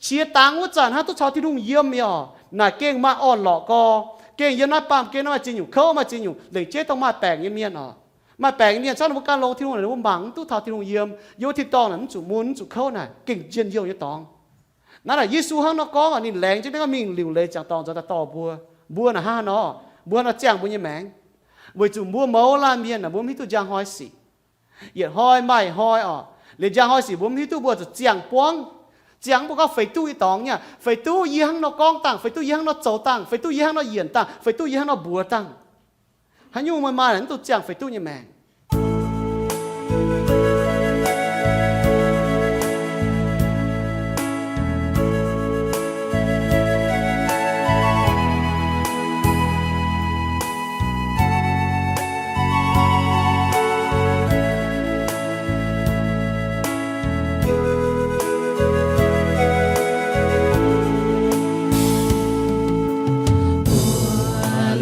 Qiex dangx wuov zanc hnangv duqv caux Tin-Hungh yiem nyei orqc, naaic gengh maaih orn-lorqc gorx, gengh yiem naaiv baamh gen naaiv maaih ziex nyungc kouv, maaih ziex nyungc lengc jeiv dongh maaih baengc nyei mienh orqc. Maaih baengc nyei mienh camv ninh mbuo gan longx Tin-Hungh naaic, ninh mbuo mangc mv duqv taux Tin-Hungh yiem, yiem wuov tin-dorngh naaic mv zuqc mun mv zuqc kouv naaic gengh njien-youh nyei dorngx. Naaiv naaic Yesu hnangv nor gorngv orqc, ninh laengz jienv naaiv mingh liuc leiz ziangx dorngx nzoux daaih dorh mbuo. Mbuo naaic hnangv haaix nor? Mbuo hnangv nor ziangh mbuo nyei maengc, weic zuqc mbuo mouz laanh mienh naaic mbuo mv hiuv duqv njang hnoi sic. Yietc hnoi maaih hnoi orqc, liuz njang hnoi sic mbuo mv hiuv duqv mbuo zuqc ziangh buangv. Ziangh mbuo gorngv feix duqv nyei dorngx nyei, feix duqv yie hnangv nor gorngv dangh, feix duqv yie hnangv nor zoux dangh, feix duqv yie hnangv nor yienc dangh, feix duqv yie hnangv nor mbuox dangh. Haaix nyungc maaih maaih mv duqv ziangh feix duqv nyei maengc.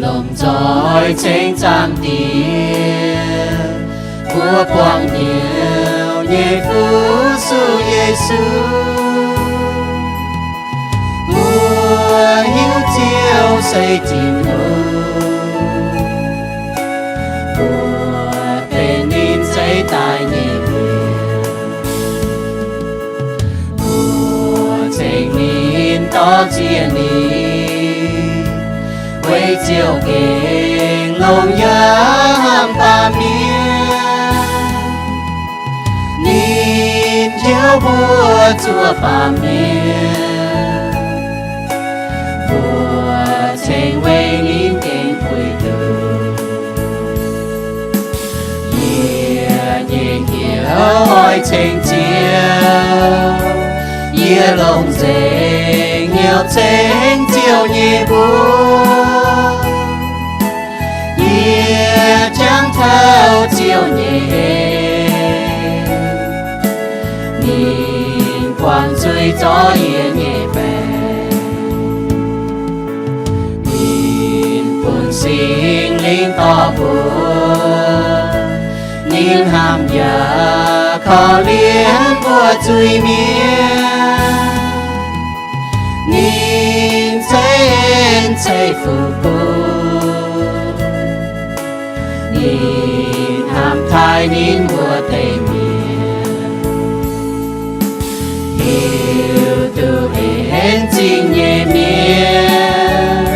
Mbuo lomh nzoih ceng Zaangc Diex, mbuo buangh hnyouv nyei Fuqv Sou Yesu. Mbuo hiuv Ziouv se Tin-Hungh, mbuo benx ninh seix daaih nyei mienh. Mbuo ceng ninh, dorh ziex ninh, weic Ziouv gengh longx yaac hnamv baamh mienh. Ninh heuc mbuo zuov baamh mienh, mbuo ceng weic ninh gengh puix nduqc. Yie nyei hnyouv oix ceng Ziouv, yie longc nzengc hnyouv ceng Ziouv nyei mbuox. Yie jangx taux Ziouv nyei en, ninh buangh zuiz zorqv yie nyei baengc. Ninh bun Singx Lingh dorh mbuo, ninh hnamv yaac korv-lienh mbuo zuiz-mienh. Ninh ceix en ceix fuqv bun, ninh hnamv taaih ninh mbuo deix mienh. Hiuv duqv en zingh nyei mienh,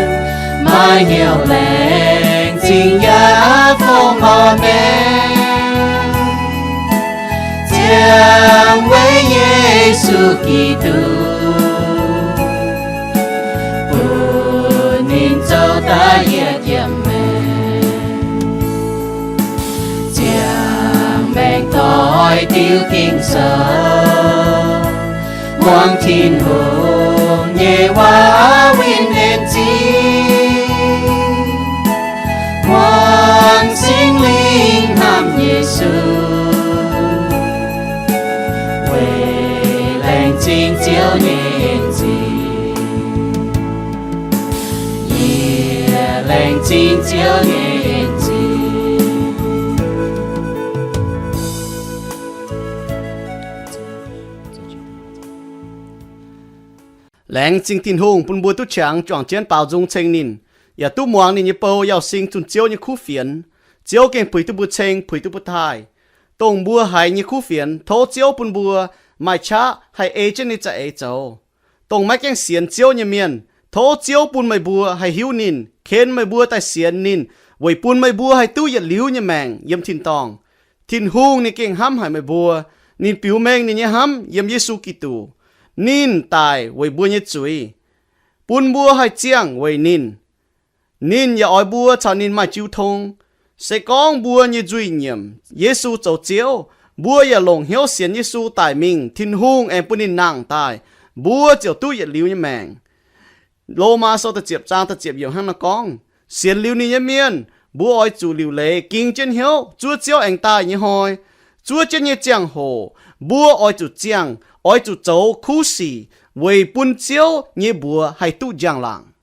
maaih hnyouv laengz zingh yaac fongc horc maengc, ziangh weic Yesu Giduc, bun ninh zoux daaih yietc jiem maengc. Ziangh maengc doix diuc Ging-Sou, muangx Tin-Hungh nyei waac winh en zingh, muangx Singx Lingh hnamv Yesu, weic laengz zingh Ziouv nyei en zingh. Yie laengz zingh Ziouv nyei en zingh. Laengz zingh Tin-Hungh bun mbuo duqv qangx juangc jienv baaux nzung ceng ninh, yaac duqv muangx ninh nyei bou Yauz Sing zunh Ziouv nyei kuv fienx. Ziouv gengh puix duqv mbuo ceng, puix duqv mbuo taaih. Dongh mbuo haiz nyei kuv fienx, tov Ziouv bun mbuo maaih qaqv haih ei jienv ninh za'eix zoux. Dongh maiv gaengh sienx Ziouv nyei mienh, Tov Ziouv bun meih mbuo haih hiuv ninh, ken meih mbuo daaih sienx ninh, weic bun meih mbuo haih duqv yietc liuz nyei maengc yiem tin-dorngh. Tin-Hungh ninh gengh hnamv haic meih mbuo. Ninh biux mengh ninh nyei hnamv yiem Yesu Giduc. Ninh daic weic mbuo nyei zuiz, bun mbuo haih ziangh weic ninh. Ninh yaac oix mbuo caux ninh maaih jiu tong. Se gorngv mbuo nyei nzuih nyiemc Yesu zoux Ziouv, mbuo yaac longc hnyouv sienx Yesu daic mingh, Tin-Hungh aengx bun ninh nangh daaih, mbuo ziouc duqv yietc liuz nyei maengc. Lomaa Sou da'ziepc zaang da'ziepc yiemc hnangv naaiv gorngv, sienx liuz ninh nyei mienh, mbuo oix zuqc liuc leiz ging jienv hnyouv zuov Ziouv aengx daaih nyei hnoi. Zuov jienv nyei ziangh hoc, mbuo oix zuqc ziangh, oix zuqc zoux kuv sic weic bun Ziouv nyei mbuox haih duqv njang-laangc.